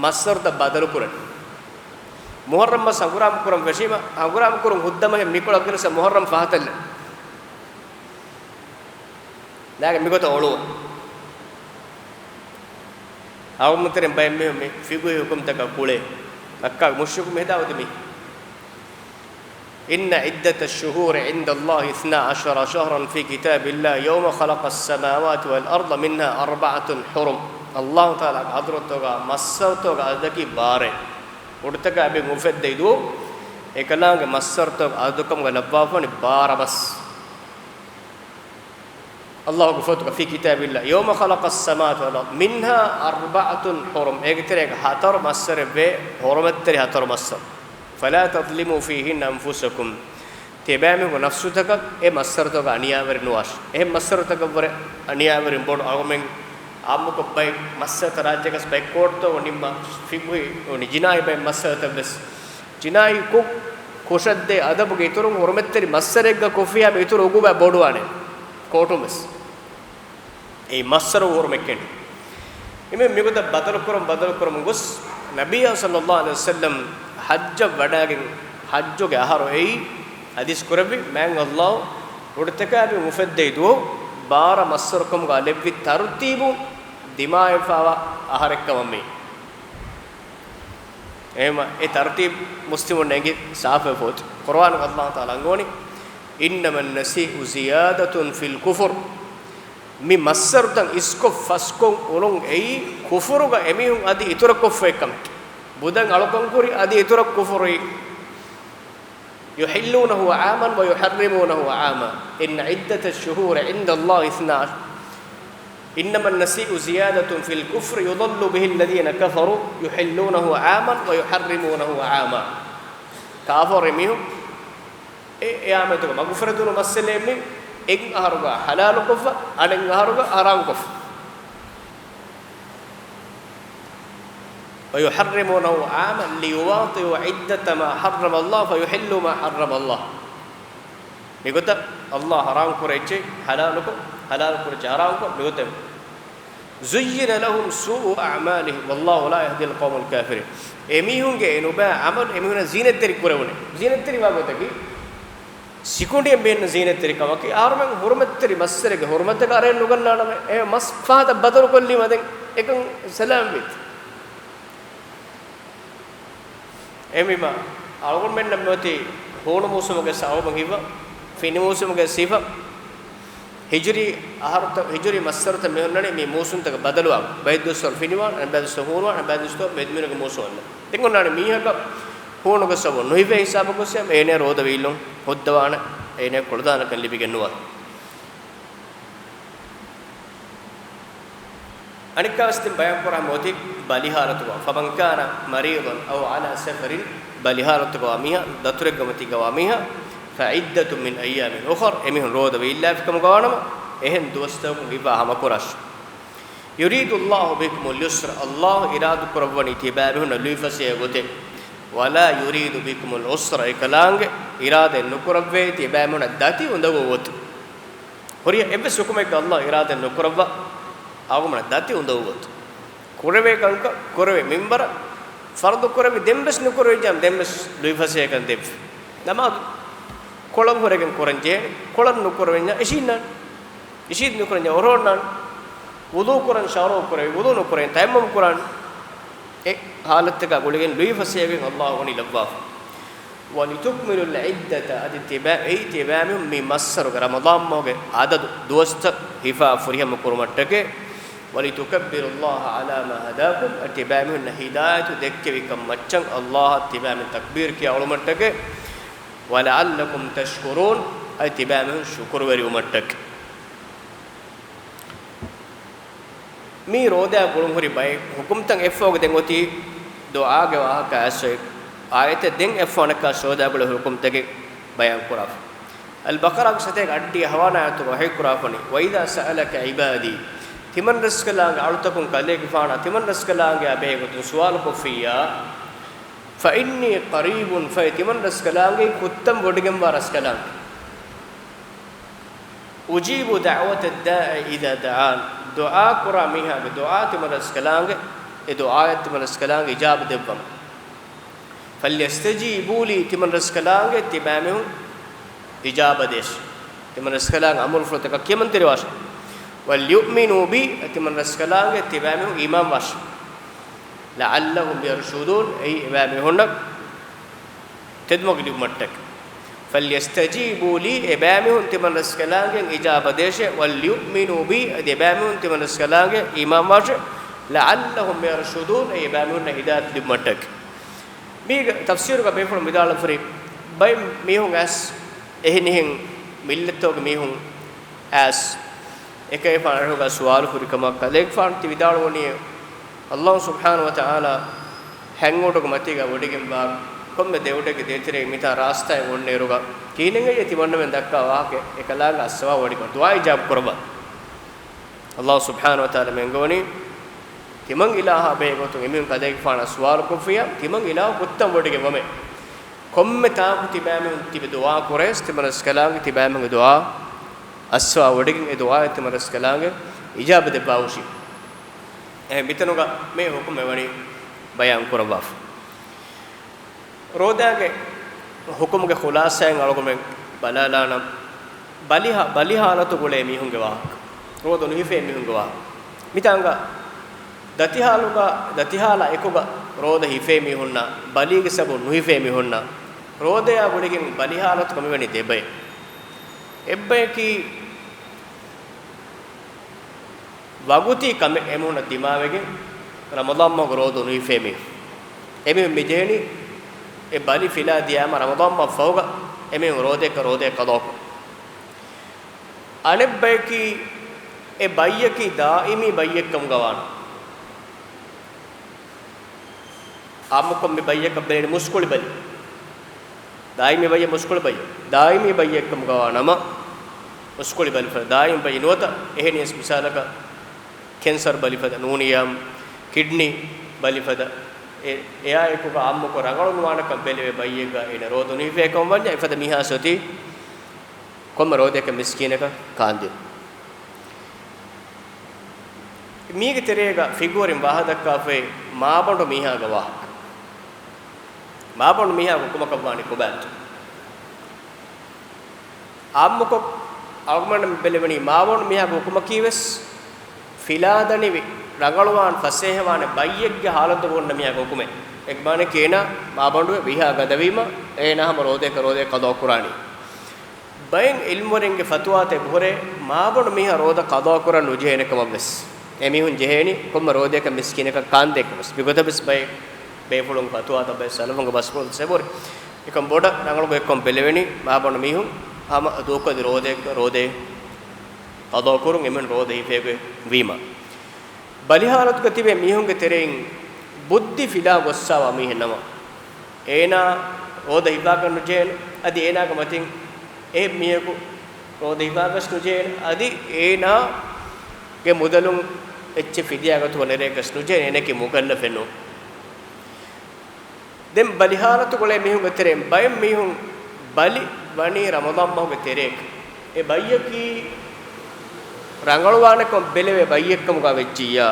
މައްސަރުތައް ބަދަލު ކުރަން. މުޙައްރަމް މަސް ހަނގުރާމަ ކުރަން ފެށީމަ، ހަނގުރާމަ ކުރުން ހުއްދަ މަހެއް މިކޮޅަށް ގެނެސް މުޙައްރަމް ފަހަތަށްލަ. ދާގެ މިގޮތަށް އޮޅުވަ. އަޅުގަނޑުމެން ތެރެއިން ބައެއް މީހުން މި ފިޤުހީ ޙުކުމްތަކާ ކުޅޭ. މައްކާގެ މުޝްރިކު މިހަދާ އޮތީ މީ. إن عدة الشهور عند الله اثنا عشر شهرا في كتاب الله يوم خلق السماوات والأرض منها أربعة حرم. ﷲ ތަޢާލާގެ ޙަޟްރަތުގަ މައްސަރުތަކުގެ އަދަދަކީ ބާރަ. ކުޑަތަކާ އެބައިން އުފެއްދެވި ދުވަހު އެކަލާނގެ މައްސަރުތަކުގެ އަދަދުކަމުގަ ލައްވާފަވަނީ ބާރަ މަސް. ﷲގެ ފޮތުގަ في كتاب الله يوم خلق السماوات والأرض منها أربعة حرم. އޭގެ ތެރޭގަ ހަތަރު މައްސަރެއްވޭ، ޙުރުމަތްތެރި ހަތަރު މައްސަރު. فلا تظلموا فيهن أنفسكم. ތިޔަބައިމީހުންގެ ނަފްސުތަކަށް އެ މައްސަރުތަކަށް އަނިޔާވެރި ނުވާށި. އެހެން މައްސަރުތަކަށްވުރެ އަނިޔާވެރިން ބޮޑު. އަޅުގަނޑުމެން އާއްމުކޮށް ބައެއް މައްސަރުތައް ރާއްޖޭގަސް ބައެއް ކޯޓްތަކުން ނިންމާ ފިޤުހީ ނޫނީ ޖިނާއީ ބައެއް މައްސަރުތައް ވެސް. ޖިނާއީ ކުށް، ކުށެއްދޭ އަދަބުގެ އިތުރުން ޙުރުމަތްތެރި މައްސަރެއްގަ ކޮށްފިއްޔާމަ އިތުރު ޢުޤޫބާތް ބޮޑުވާނެ ކޯޓުން ވެސް. އެއީ މައްސަރު ޙުރުމަތްކަން. އެމެން މިގޮތަށް ބަދަލުކުރަމުން، ބަދަލުކުރަމުން ގޮސް، ނަބިއްޔާ ޞައްލައްލާހު ޢަލައިހި ވަސައްލަމް ޙައްޖަށް ވަޑައިގެން ޙައްޖުގެ އަހަރު އެއީ، ޙަދީޘް ކުރެއްވި، މާތް ﷲ ކުޑަތަކާ އެބައިން އުފެއްދެވި ދުވަހު ބާރަ މައްސަރުކަމުގަ ލެއްވި ތަރުތީބު ދިމާވެފައިވާ އަހަރެއްކަމަށް މި. އެހެންވީމަ އެ ތަރުތީބު މުސްލިމުން އެނގި ސާފުވެފަ އޮތީ. ޤުރުއާނުގަ ﷲ ތަޢާލާ އަންގަވަނީ، إنما النسيء زيادة في الكفر. މި މައްސަރުތައް އިސްކޮށް ފަސްކޮށް އުޅުން އެއީ ކުފުރުގަ އެމީހުން އަދި އިތުރަށް ކޮށްފައި ކަމެއް. ބުދަން އަޅުކަން ކުރި އަދި އިތުރަށް ކުފުރުވި. يحلونه عاما ويحرمونه عاما. إن عدة الشهور عند الله اثنا عشر. إنما النسيء زيادة في الكفر يضل به الذين كفروا يحلونه عاما ويحرمونه عاما. ކާފަރު މީހުން އެ އެއާމެދުގަ މަގުފުރެދުނު މައްސަލައެއް މި އެއް އަހަރުގަ ޙަލާލުކޮށްފަ، އަނެއް އަހަރުގަ ޙަރާމްކޮށްފަ. ويحرمونه عاما ليواطئوا عدة ما حرم الله فيحلوا ما حرم الله. މިގޮތަށް ﷲ ޙަރާމް ކުރި އެއްޗެއް ޙަލާލުކޮށް، ޙަލާލު ކުރި އެއްޗެއް ޙަރާމްކޮށް، މިގޮތަށް زين لهم سوء أعمالهم والله لا يهدي القوم الكافرين. އެމީހުންގެ އެ ނުބައި ޢަމަލު އެމީހުންނަށް ޒީނަތްތެރި ކުރެވުނެ. ޒީނަތްތެރިވާ ގޮތަކީ، ސިކުނޑިއެއް މީހުންނަށް ޒީނަތްތެރި ކަމަކީ، އަހަރުމެން ހުރުމަތްތެރި މައްސަރެގެ ހުރުމަތަކަށް އަރައެއް ނުގަންނާނަމޭ، އެ މަސް ފަހަތަށް ބަދަލުކޮށްލީމަ ދެން އެކަން ސަލާމް ވީތީ. އެހެންވީމަ، އަޅުގަނޑުމެންނަށް މިއޮތީ ހޫނު މޫސުމުގެ ސަބަބުން ހިއްވާ، ފިނި މޫސުމުގެ ސިފަ، ހިޖުރީ އަހަރުތައް، ހިޖުރީ މައްސަރުތައް މި ހުންނަނީ މި މޫސުންތަކަށް ބަދަލުވާ، ބައެއް ދުވަސްވަރު ފިނިވާން، އަނެއް ބައި ދުވަސްވަރު ހޫނުވާން، އަނެއް ބައި ދުވަސްވަރު މެދުމިނުގެ މޫސުން އޮންނަ. ދެން އޮންނާނެ މީހަކަށް ހޫނުގެ ސަބަބުން ނުހިފޭ ހިސާބަށް ގޮސް އޭނަ ރޯދަ ވީއްލުން ހުއްދަވާނެ، އޭނަ ކުޅަދާނަކަން ލިބިގެން ނުވާ. އަނެއްކާވެސް ތިން ބަޔާން ކުރާ މޮތި ބަލި ހާލަތުގަ، فمن كان مريضا أو على سفر، ބަލި ހާލަތުގަވާ މީހާ، ދަތުރެއްގަ މަތީގަވާ މީހާ، فعدة من أيام أخر، އެމީހުން ރޯދަ ވީއްލާފިކަމުގަވާނަމަ، އެހެން ދުވަސްތަކުން ހިފާ ހަމަކުރާށި. يريد الله بكم اليسر، ﷲ އިރާދަކުރައްވަނީ ތިބާމީހުންނަށް ލުއިފަސޭހަ ގޮތެއް، ولا يريد بكم العسر، އެކަލާނގެ އިރާދައެއް ނުކުރައްވައޭ ތިބާމީހުންނަށް ދަތި އުނދަގޫ ގޮތެއް. ހުރިހާ އެއްވެސް ހުކުމެއްގަ ﷲ އިރާދަ ނުކުރައްވާ، އަޅުގަނޑުމެންނަށް ދަތި އުނދަގޫ ގޮތު. ކުރެވޭ ކަންކަން ކުރެވޭ މިންވަރަށް ފަރުޟު ކުރެވި ދެންވެސް ނުކުރެވިއްޖާމަ ދެންވެސް ލުއިފަސޭހަކަން ދެއްވި. ނަމާދު ކޮޅަށް ހުރެގެން ކުރަން ޖެހޭނެ. ކޮޅަށް ނުކުރެވިންޏާ އިށީންނާނެ. އިށީދި ނުކުރަންޏާ އޮރޮއޮންނާނެ. ވުޟޫ ކުރަން ޝަރުޢު ކުރެވި، ވުޟޫ ނުކުރެވިން ތަޔައްމަމް ކުރާނެ. އެ ހާލަތަކާ ގުޅިގެން ލުއިފަސޭހަވެގެން ﷲ ވަނީ ލައްވާފަ. ولتكملوا العدة، އަދި ތިބާ، އެއީ ތިބާމީހުން މި މައްސަރުގެ ރަމަޟާން މަހުގެ އަދަދު ދުވަސްތައް ހިފާ ފުރިހަމަ ކުރުމަށްޓަކައި، ولتكبروا الله على ما هداكم، އަދި ތިބާމީހުންނަށް ހިދާޔަތު ދެއްކެވިކަން މައްޗަށް ﷲ އަށް ތިބާމީހުން ތަކްބީރު ކިޔާ އުޅުމަށްޓަކައި، ولعلكم تشكرون، އަދި ތިބާމީހުން ޝުކުރުވެރިވުމަށްޓަކައި. މީ ރޯދައާ ގުޅުން ހުރި ބައެއް ހުކުމްތައް. އެއްފަހުގަ ދެން އޮތީ ދުޢާގެ ވާހަކަ އައިސް އޮތް އާޔަތެއް. ދެން އެއްފަހަރަކާ ރޯދައާ ގުޅޭ ހުކުމްތަކެއް ބަޔާން ކުރާފަ. އަލްބަޤަރާގެ ސަތޭކަ އަށްޑިހަ ހަވާނަ އާޔަތުގަ ވަޙީ ކުރާފަނީ، وإذا سألك عبادي، ތިމަން ރަސްކަލާނގެ އަޅުތަކުން ކަލޭގެފާނާ ތިމަން ރަސްކަލާނގެއާ ބެހޭ ގޮތުން ސުވާލު ކޮށްފިއްޔާ، فإني قريب، ފަހެ ތިމަން ރަސްކަލާނގެ ކުއްތަން ވޮޑިގެންވާ ރަސްކަލާނގެ. أجيب دعوة الداع إذا دعان، ދުޢާ ކުރާ މީހާގެ ދުޢާ ތިމަން ރަސްކަލާނގެ، އެ ދުޢާއަށް ތިމަން ރަސްކަލާނގެ އިޖާބަ ދެއްވަމު. فليستجيبوا لي، ތިމަން ރަސްކަލާނގެ ތިބާމީހުން އިޖާބަ ދޭށި. ތިމަން ރަސްކަލާނގެ އަމުރުފުޅުތަކަށް ކިޔަމަންތެރިވާށި. وليؤمنوا بي، ތިމަން ރަސްކަލާނގެ ތިބާމީހުން އީމާންވާށި. لعلهم يرشدون، އެއީ އެބާމީހުންނަށް ތެދުމަގު ލިބުމަށްޓަކައި. فليستجيبوا لي، އެބާމީހުން ތިމަން ރަސްކަލާނގެ އިޖާބަ ދޭށޭ. وليؤمنوا بي، އަދި އެބާމީހުން ތިމަން ރަސްކަލާނގެ އީމާންވާށޭ. لعلهم يرشدون، އެއީ އެބާމީހުންނަށް ހިދާޔަތު ލިބުމަށްޓަކައި. މީގެ ތަފްސީރުގަ ބޭފުޅުން ވިދާޅުވެފައި، ބައެއް މީހުން އައިސް އެހެނިހެން މިއްލަތުގެ މީހުން އައިސް އެކަލޭގެފާނު އަރިހުގަ ސުވާލު ކުރި ކަމަށް. ކަލޭގެފާނު ތި ވިދާޅުވަނީ، ﷲ ސުބްޙާނަހޫ ވަތަޢާލާ ހަތް އުޑުގެ މަތީގަ ވޮޑިގެންވާ ކޮންމެ ދެއުޑެއްގެ ދޭތެރޭގަ މިތާ ރާސްތާއެއް އޮންނައިރުގަ، ކިހިނެއްހެއްޔޭ ތިމަންނަމެން ދައްކާ ވާހަކަ؟ އެކަލާނގެ އައްސަވާ ވޮޑިގެން ދުޢާ އިޖާބަ ކުރައްވާ. ﷲ ސުބްޙާނަހޫ ވަތަޢާލާ މެންގަވަނީ، ތިމަން އިލާހާ ބެހޭ ގޮތުން އެމީހުން ކަލޭގެފާނަށް ސުވާލު ކޮށްފިއްޔާ، ތިމަން އިލާހު ކުއްތަން ވޮޑިގެން ވަމޭ. ކޮންމެ ތާކު ތިބާމީހުން ތިބެ ދުޢާ ކުރޭސް، ތިމަން ރަސްކަލާނގެ ތިބާމީހުންގެ ދުޢާ އައްސަވާ ވޮޑިގެން އެ ދުޢާއަށް ތިމަން ރަސްކަލާނގެ އިޖާބަ ދެއްވާހުށީ. އެ މިތަނުގަ މި ހުކުމް އެވަނީ ބަޔާން ކުރައްވާފަ. ރޯދާގެ ހުކުމުގެ ޚުލާޞާއިން އަޅުގަނޑުމެން ބަލާލާނަން، ބަލިހާ، ބަލި ހާލަތު ގުޅޭ މީހުންގެ ވާހަކަ، ރޯދަ ނުހިފޭ މީހުންގެ ވާހަކަ. މިތާނގަ ދަތިހާލުގަ، ދަތިހާލާ އެކުގަ ރޯދަ ހިފޭ މީހުންނާ، ބަލީގެ ސަބަބުން ނުހިފޭ މީހުންނާ، ރޯދަޔާ ގުޅިގެން ބަލި ހާލަތުގަ މިވަނީ ދެބައެއް. އެއްބަޔަކީ، ވަގުތީ ކަމެއް އެމީހުންނަށް ދިމާވެގެން، ރަމަޟާން މަހުގެ ރޯދަ ނުހިފޭ މީހުން. އެމީހުން މިޖެހެނީ، އެ ބަލި ފިލާ ދިޔާމަ ރަމަޟާން މަހު ފަހުގަ އެމީހުން ރޯދައަކަށް ރޯދަ ޤަޟާކޮށް. އަނެއްބަޔަކީ، އެ ބައްޔަކީ ދާއިމީ ބައްޔެއްކަމުގަ ވާނެ. އާއްމުކޮށް މި ބައްޔަކަށް ބެލެނީ މުސްކުޅި ބަލި. ދާއިމީ ބައްޔަށް މުސްކުޅި ބައްޔަށް. ދާއިމީ ބައްޔެއްކަމުގަ ވާ ނަމަ، މުސްކުޅި ބަލި ފަދަ ދާއިމީ ބައްޔެއް ނުވަތަ، އެހެނިޔަސް މިސާލަކަށް ކެންސަރު ބަލި ފަދަ ނޫނިޔާމް، ކިޑްނީ ބަލި ފަދަ، އެ، އެއާއެކުގަ އާއްމުކޮށް ރަނގަޅު ނުވާނެކަން ބެލެވޭ ބައްޔެއްގަ އޭނަ ރޯދަ ނުހިފޭ ކަމަށް ވަންޏާ، އެފަދަ މީހާ އޮތީ ކޮންމެ ރޯދައަކަށް މިސްކީނަކަށް ކާންދިނުން. މީގެ ތެރޭގަ ފިގުވަރިން ވާހަކަ ދައްކާފައި މާބަނޑު މީހާގެ ވާހަކަ. މާބަނޑު މީހާގެ ހުކުމަކަށް ވާނީ ކޮބާތޯ؟ އާއްމުކޮށް އަޅުގަނޑު ބެލެވެނީ މާބަނޑު މީހާގެ ހުކުމަކީ ވެސް ފިލާދަނިވި ރަނގަޅުވާން ފަސޭހަވާނެ ބައްޔެއްގެ ހާލަތުގަ ހުންނަ މީހާގެ ހުކުމެއް. އެކަމާނެކީ އޭނާ މާބަނޑުވެ ވީހާ ގަދަވީމަ، އޭނާ ހަމަ ރޯދައަކަށް ރޯދަ ޤަޟާ ކުރާނީ. ބައެއް ޢިލްމުވެރިންގެ ފަތުވާތައް އެބަހުރޭ، މާބަނޑު މީހާ ރޯދަ ޤަޟާ ކުރަން ނުޖެހޭނެ ކަމަށް ވެސް. އެމީހުން ޖެހޭނީ ކޮންމެ ރޯދައަކަށް މިސްކީނަކަށް ކާންދޭކަށް ވެސް. މިގޮތަށް ވެސް ބައެއް ބޭފުޅުންގެ ފަތުވާތައް ބައެއް ސަލަފުންގެ ބަސްފުޅުން އެބަހުރި. އެކަމް ބޮޑަށް ރަނގަޅު ގޮތްކޮށް ބެލެވެނީ، މާބަނޑު މީހުން ހަމަ ދޫކޮށްލި ރޯދައަކަށް ރޯދަ ޤަޟާ ކުރުން، އެމީހުން ރޯދަ ހިފޭގޮތް ވީމަ. ބަލި ހާލަތުގަ ތިބޭ މީހުންގެ ތެރެއިން ބުއްދި ފިލާ ގޮއްސާވާ މީހެއް ނަމަ، އޭނާ ރޯދަ ހިފާކަށް ނުޖެހޭނެ. އަދި އޭނާގެ މަތިން އެހެން މީހަކު ރޯދަ ހިފާކަށް ނުޖެހޭނެ. އަދި އޭނާގެ މުދަލުން އެއްޗެއް ފިދިޔާ ގަތުމަށް ނެރޭކަށް ނުޖެހޭނެ. އޭނައަކީ މުކައްލަފެއް ނޫން. ދެން ބަލި ހާލަތު ގުޅޭ މީހުންގެ ތެރެއިން ބައެއް މީހުން ބަލި ވަނީ ރަމަޟާން މަހުގެ ތެރޭގަ. އެ ބައްޔަކީ ރަނގަޅުވާނެކަން ބެލެވޭ ބައްޔެއްކަމުގަ ވެއްޖިއްޔާ،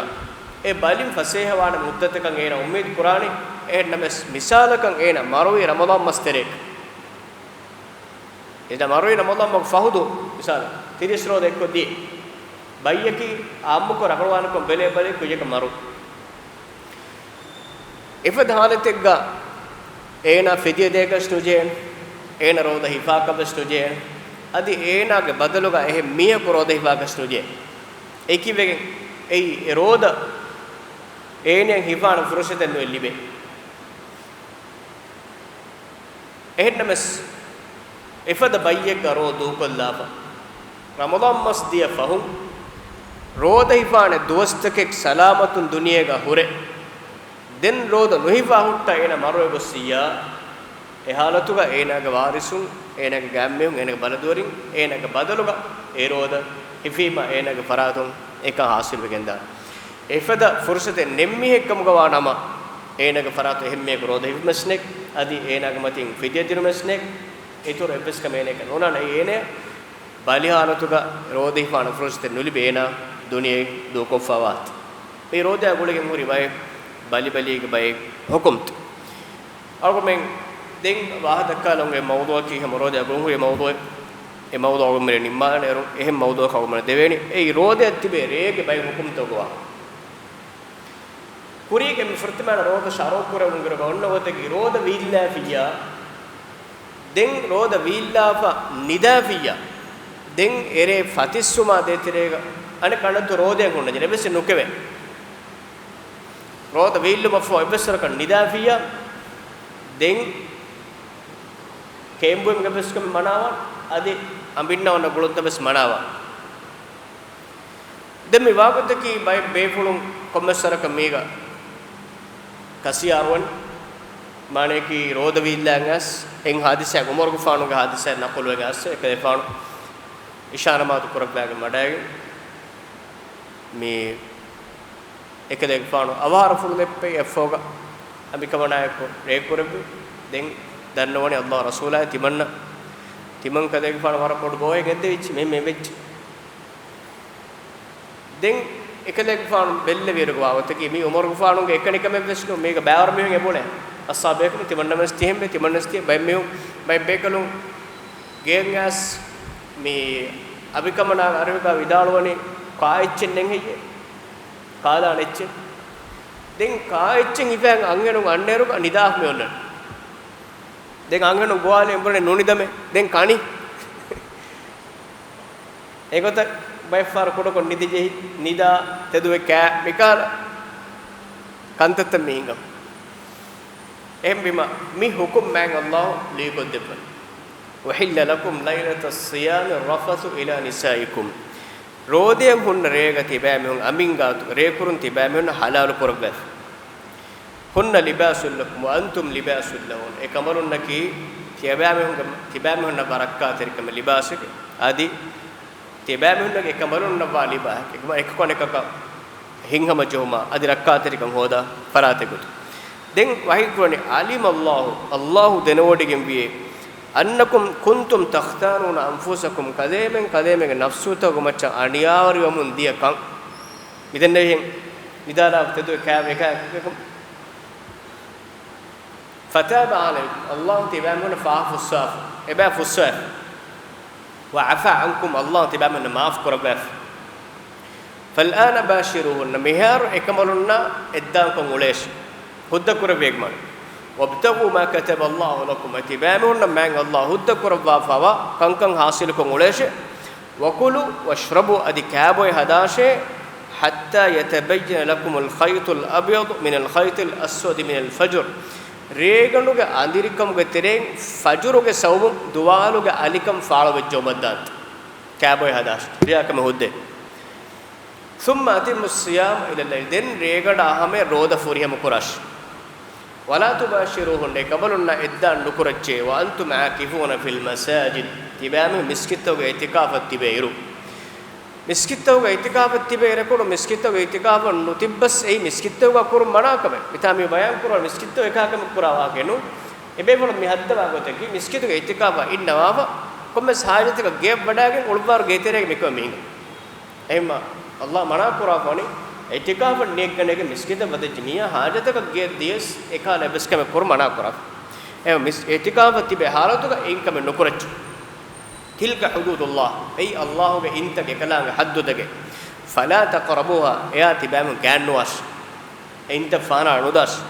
އެ ބަލިން ފަސޭހަވާނެ މުއްދަތަކަށް އޭނަ އުއްމީދު ކުރާނީ. އެހެންނަމަވެސް، މިސާލަކަށް އޭނަ މަރުވީ ރަމަޟާން މަސް ތެރޭގަ. އެ ދަ މަރުވީ ރަމަޟާން މަހު ފަހު ދުވަހު، މިސާލަށް، ތިރީސް ރޯދަ އެއްކޮށް ދިޔަ. ބައްޔަކީ އާއްމުކޮށް ރަނގަޅުވާނެކަން ބެލޭ ބަލި ކުއްޖަކަށް މަރު. އެފަދަ ހާލަތެއްގަ އޭނާ ފިދިޔަ ދޭކަށް ނުޖެހޭނެ، އޭނާ ރޯދަ ހިފާކަށް ވެސް ނުޖެހޭނެ، އަދި އޭނާގެ ބަދަލުގަ އެހެން މީހަކު ރޯދަ ހިފާކަށް ނުޖެހޭ. އެކިވެގެން އެއީ އެ ރޯދަ އޭނައަށް ހިފާނެ ފުރުސަތެއް ނުވެ ލިބޭ. އެހެންނަމަވެސް، އެފަދަ ބައްޔެއްގަ ރޯ ދޫކޮށްލާފަ، ރަމަޟާން މަސް ދިޔަ ފަހުން، ރޯދަ ހިފާނެ ދުވަސްތަކެއް ސަލާމަތުން ދުނިޔޭގަ ހުރެ، ދެން ރޯދަ ނުހިފާ ހުއްޓާ އޭނަ މަރުވެ ގޮއްސިއްޔާ، އެ ހާލަތުގަ އޭނާގެ ވާރިސުން، އޭނާގެ ގާތްމީހުން، އޭނާގެ ބަލަދުވަރިން، އޭނާގެ ބަދަލުގަ އެ ރޯދަ ހިފީމަ، އޭނާގެ ފަރާތުން އެކަން ހާސިލްވެގެންދާނެ. އެފަދަ ފުރުސަތެއް ނެތް މީހެއްކަމުގަ ވާ ނަމަ، އޭނާގެ ފަރާތުން އެހެން މީހަކު ރޯދަ ހިފުމެސް ނެތް، އަދި އޭނާގެ މަތިން ފިދިޔަ ދިނުމެސް ނެތް، އިތުރު އެއްވެސް ކަމެއް އޭނައަކަށް ނުނާނެ. އެއީ އޭނަ ބަލި ހާލަތުގަ ރޯދަ ހިފާނެ ފުރުސަތެއް ނުލިބި އޭނާ ދުނިޔެ ދޫކޮށްފަ ވާތީ. މި ރޯދައާ ގުޅިގެން ހުރި ބައެއް ބަލިބަލީގެ ބައެއް ހުކުމްތައް. އަޅުގަމެން ދެން ވާހަކަ ދައްކާލަން އެ މައުޟޫޢަކީ ހަމަ ރޯދައާ ގުޅުން ހުރި މައުޟޫޢެއް. އެ މައުޟޫޢު އަޅުގަމެން ނިންމާލަން އޭރު އެހެން މައުޟޫޢަކަށް އަޅުގަމެން ދެވޭނީ. އެއީ ރޯދައަށް ތިބޭ ރޭގެ ބައެއް ހުކުމްތަކުގެ ވާހަކަ. ކުރީގެ މި ފުރަތަމަ ރޯދަ ޝަރުޢު ކުރެވުނުގެ އޮންނަ ގޮތަކީ ރޯދަ ވީއްލާފިއްޔާ، ދެން ރޯދަ ވީއްލާފަ ނިދާފިއްޔާ، ދެން އެރޭ ފަތިސްވުމާ ދޭތެރޭގަ އަނެއް ކަނޑަތު ރޯދައެއް ހުންނަ ޖެނެ އެއްވެސް ނުކެވޭ. ރޯދަ ވީއްލުމަށްފަހު އެއްވެސް ވަރަކަށް ނިދާފިއްޔާ، ދެން ކޭނބުއިމުގެ އެއްވެސް ކަމެއް މަނާވާން، އަދި އަނބިންނަށް އޮންނަ ގުޅުންތައް ވެސް މަނާވާން. ދެން މި ވާގޮތަކީ ބައެއް ބޭފުޅުން ކޮންމެސް ވަރަކަށް މީގަ ކަސިޔާރުވަން، މާނަޔަކީ ރޯދަ ވީއްލާން އައިސް، އެއް ހާދިސާއެއް އުމަރުގެފާނުގެ ހާދިސާއެއް ނަޤުލުވެގެން އައިސް، އެކަލޭފާނު އިޝާ ނަމާދު ކުރައްވާގެން ވަޑައިގެން މި އެކަލޭގެފާނު އަވަހާރަފުޅު ދެއްޕެވި އެއްފަހުގަ އަނބިކަމަނާއެކު ރޭ ކުރެއްވި. ދެން ދަންނަވަނީ ﷲ ރަސޫލާއި ތިމަންނަ، ތިމަން ކަލޭގެފާނު ވަރަށް ބޮޑު ގޯހެއް ގެންދެވިއްޖެ މެ މެ ވެއްޖެ. ދެން އެކަލޭގެފާނު ބެއްލެވިއިރުގެ ވާގޮތަކީ މީ އުމަރުގެފާނުގެ އެކަނިކަމެއް ވެސް ނޫން. މީގަ ބައިވަރު މީހުން އެބުނޭ. އައްސާބޭކަލު ތިމަންނަމެންސް ތިހެންވެ، ތިމަންނަސް ތި ބައެއް މީހުން ބައެއް ބޭކަލުން ގެއަށް އައިސް މި އަނބިކަމަނާ އަރިހުގަ ވިދާޅުވަނީ ކާ އެއްޗެއް ނެތް ހެއްޔޭ؟ ކާލާނެ އެއްޗެއް. ދެން ކާ އެއްޗެއް ހިފައި އަންހެނުން އަންނައިރުގަ ނިދާފަ މި އޮންނަނީ. ދެން އަންހެނުން ގޮވާލެ އެނބުރެ ނުނިދަމެ. ދެން ކަނީ. އެގޮތަށް ބައެއްފަހަރު ކުޑަކޮށް ނިދި ޖެހި، ނިދާ، ތެދުވެ ކާ، މިކާލަ ކަންތައްތައް މި ހިނގަމު. އެހެންވީމަ، މި ޙުކުމް މާތް ﷲ ލުއިކޮށްދެއްވަނީ. أحل لكم ليلة الصيام الرفث إلى نسائكم. ރޯދައަށް ހުންނަ ރޭގަ ތިބާމީހުން އަނބިންގާތު ރޭކުރުން ތިބާމީހުން ޙަލާލު ކުރައްވާފަ. هن لباس لكم وأنتم لباس لهن. އެ ކަނބަލުންނަކީ ތިޔަބާމީހުންގެ، ތިބާމީހުންނަށް ވާ ރައްކާތެރިކަމެއް ލިބާސެކެ. އަދި ތިބާމީހުންނަކީ އެ ކަނބަލުންނަށް ވާ ލިބާހެކެ. އެކަކު އަނެކަކަށް ހިތްހަމަޖެހުމާ އަދި ރައްކާތެރިކަން ހޯދާ ފަރާތެއް ގޮތުން. ދެން ވަޙީ ކުރަނީ، علم الله، ﷲ ދެނެވޮޑިގެންވިއޭ، أنكم كنتم تختانون أنفسكم، ކަލޭމެން ކަލޭމެންގެ ނަފްސުތަކުގެ މައްޗަށް އަނިޔާވެރިވަމުން ދިޔަ ކަން. މިދެންނެވިހެން ވިދާލާ ތެދުވެ ކާ އެކާ ފަތާބަ ޢަލައިކުމް. ﷲ ތިބާމީހުންނަށް ފާފަ ފުއްސާފަ، އެބައި ފުއްސާފަ. ވަޢަފާ ޢަންކުމް، ﷲ ތިބާމީހުންނަށް މާފު ކުރައްވާފަ. ފަލްއާނަ ބާޝިރޫހުންނަ، މިހާރު އެކަނބަލުންނާ އެއްދާންކޮށް އުޅޭށި. ހުއްދަ ކުރެއްވި އެކަނބަލުން. ވަބްތަޣޫ މާ ކަތަބަ ﷲ ލަކުމް، ތިބާމީހުންނަށް މާތް ﷲ ހުއްދަ ކުރައްވާފަވާ ކަންކަން ޙާޞިލުކޮށް އުޅޭށި. ވަކުލޫ ވަޝްރަބޫ، އަދި ކާބޮއެ ހަދާށޭ. ޙައްތާ ޔަތަބައްޔަނަ ލަކުމުލް ޚައިޠުލް އަބްޔަޟު މިނަލް ޚައިޠިލް އަސްވަދި މިނަލް ފަޖްރި. ރޭގަނޑުގެ އަނދިރިކަމުގެ ތެރެއިން ފަޖުރުގެ ސައުބުން ދުވާލުގެ އަލިކަން ފާޅުވެއްޖެ އުމައްދާންތަ. ކާބޮއެ ހަދާށޭ. ރިޔާ ކަމެއް ހުއްދަ. ثُمَّ أَتِمُّوا الصِّيَامَ إِلَى اللَّيْلِ، ދެން ރޭގަނޑާ ހަމަޔަށް ރޯދަ ފުރިހަމަ ކުރާށި. وَلَا تُبَاشِرُوهُنَّ، އެކަނބަލުންނާ އެއްދާން ނުކުރައްޗޭ، وَأَنْتُمْ عَاكِفُونَ فِي الْمَسَاجِدِ، ތިބާމީހުން މިސްކިތްތަކުގަ އިޢްތިކާފަށް ތިބޭއިރު. މިސްކިތްތަކުގަ އިޢްތިކާފަށް ތިބޭ އިރަކު މިސްކިތްތަކުގަ އިޢްތިކާފަށް ނުތިއްބަސް އެއީ މިސްކިތްތަކުގަ ކުރުން މަނާ ކަމެއް. މިތާ މި ބަޔާން ކުރާ މިސްކިތްތަކު އެކާ ކަމެއް ކުރާ ވާހަކައެއް ނޫން. އެބޭފުޅުން މި ހައްދަވާ ގޮތަކީ މިސްކިތުގަ އިޢްތިކާފަށް އިންނަވާފަ ކޮންމެސް ހާޖަތަކަށް ގެޔަށް ވަޑާގެން އުޅުއްވާރު ގޭތެރޭގަ މިކަމަށް މި ހިނގާ. އެހެންމާ، ﷲ މަނާ ކުރާފަ ވަނީ އިޢްތިކާފަށް ނިޔަތްގަނެގެން މިސްކިތަށް ވަދެއްޖެ މީހާ ހާޖަތަކަށް ގެޔަށް ދިޔަސް އެކާ އެއްވެސް ކަމެއް ކުރުން މަނާ ކުރާފަ. އެހެން މިސް-، އިޢްތިކާފަށް ތިބޭ ހާލަތުގަ އެއިން ކަމެއް ނުކުރައްޗޭ. تِلْكَ حُدُودُ اللَّهِ، އެއީ ﷲ ގެ އިންތައް، އެކަލާނގެ ޙައްދުތަކެއް. فَلَا تَقْرَبُوهَا، އެޔާ ތިބާމީހުން ގާތްނުވާށި. އެއިންތައް ފާނާ ނުދާށި.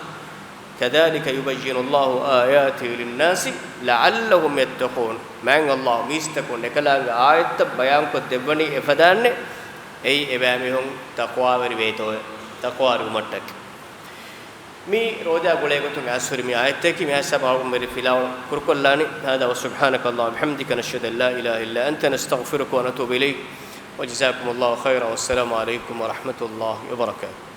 كَذَٰلِكَ يُبَيِّنُ اللَّهُ آيَاتِهِ لِلنَّاسِ لَعَلَّهُمْ يَتَّقُونَ. މާތް ﷲ މީސްތަކުން އެކަލާނގެ އާޔަތްތައް ބަޔާންކޮށް ދެއްވަނީ އެފަދައިންނޭ، އެއީ އެބައިމީހުން ތަޤްވާވެރި ވޭތޯއޭ، ތަޤްވާވެރިވުމަށްޓަކައި. މި ރޯދަ ގުޅޭގޮތުން އައިސްހުރި މި އާޔަތަކީ މި ހިސާބަށް އަޅުގަނޑުމެން ފިލާވަޅު ކުރުކޮށްލާނީ. هذا وسبحانك اللهم وبحمدك، نشهد أن لا إله إلا أنت، نستغفرك ونتوب إليك، وجزاكم الله خيرا، والسلام عليكم ورحمة الله وبركاته.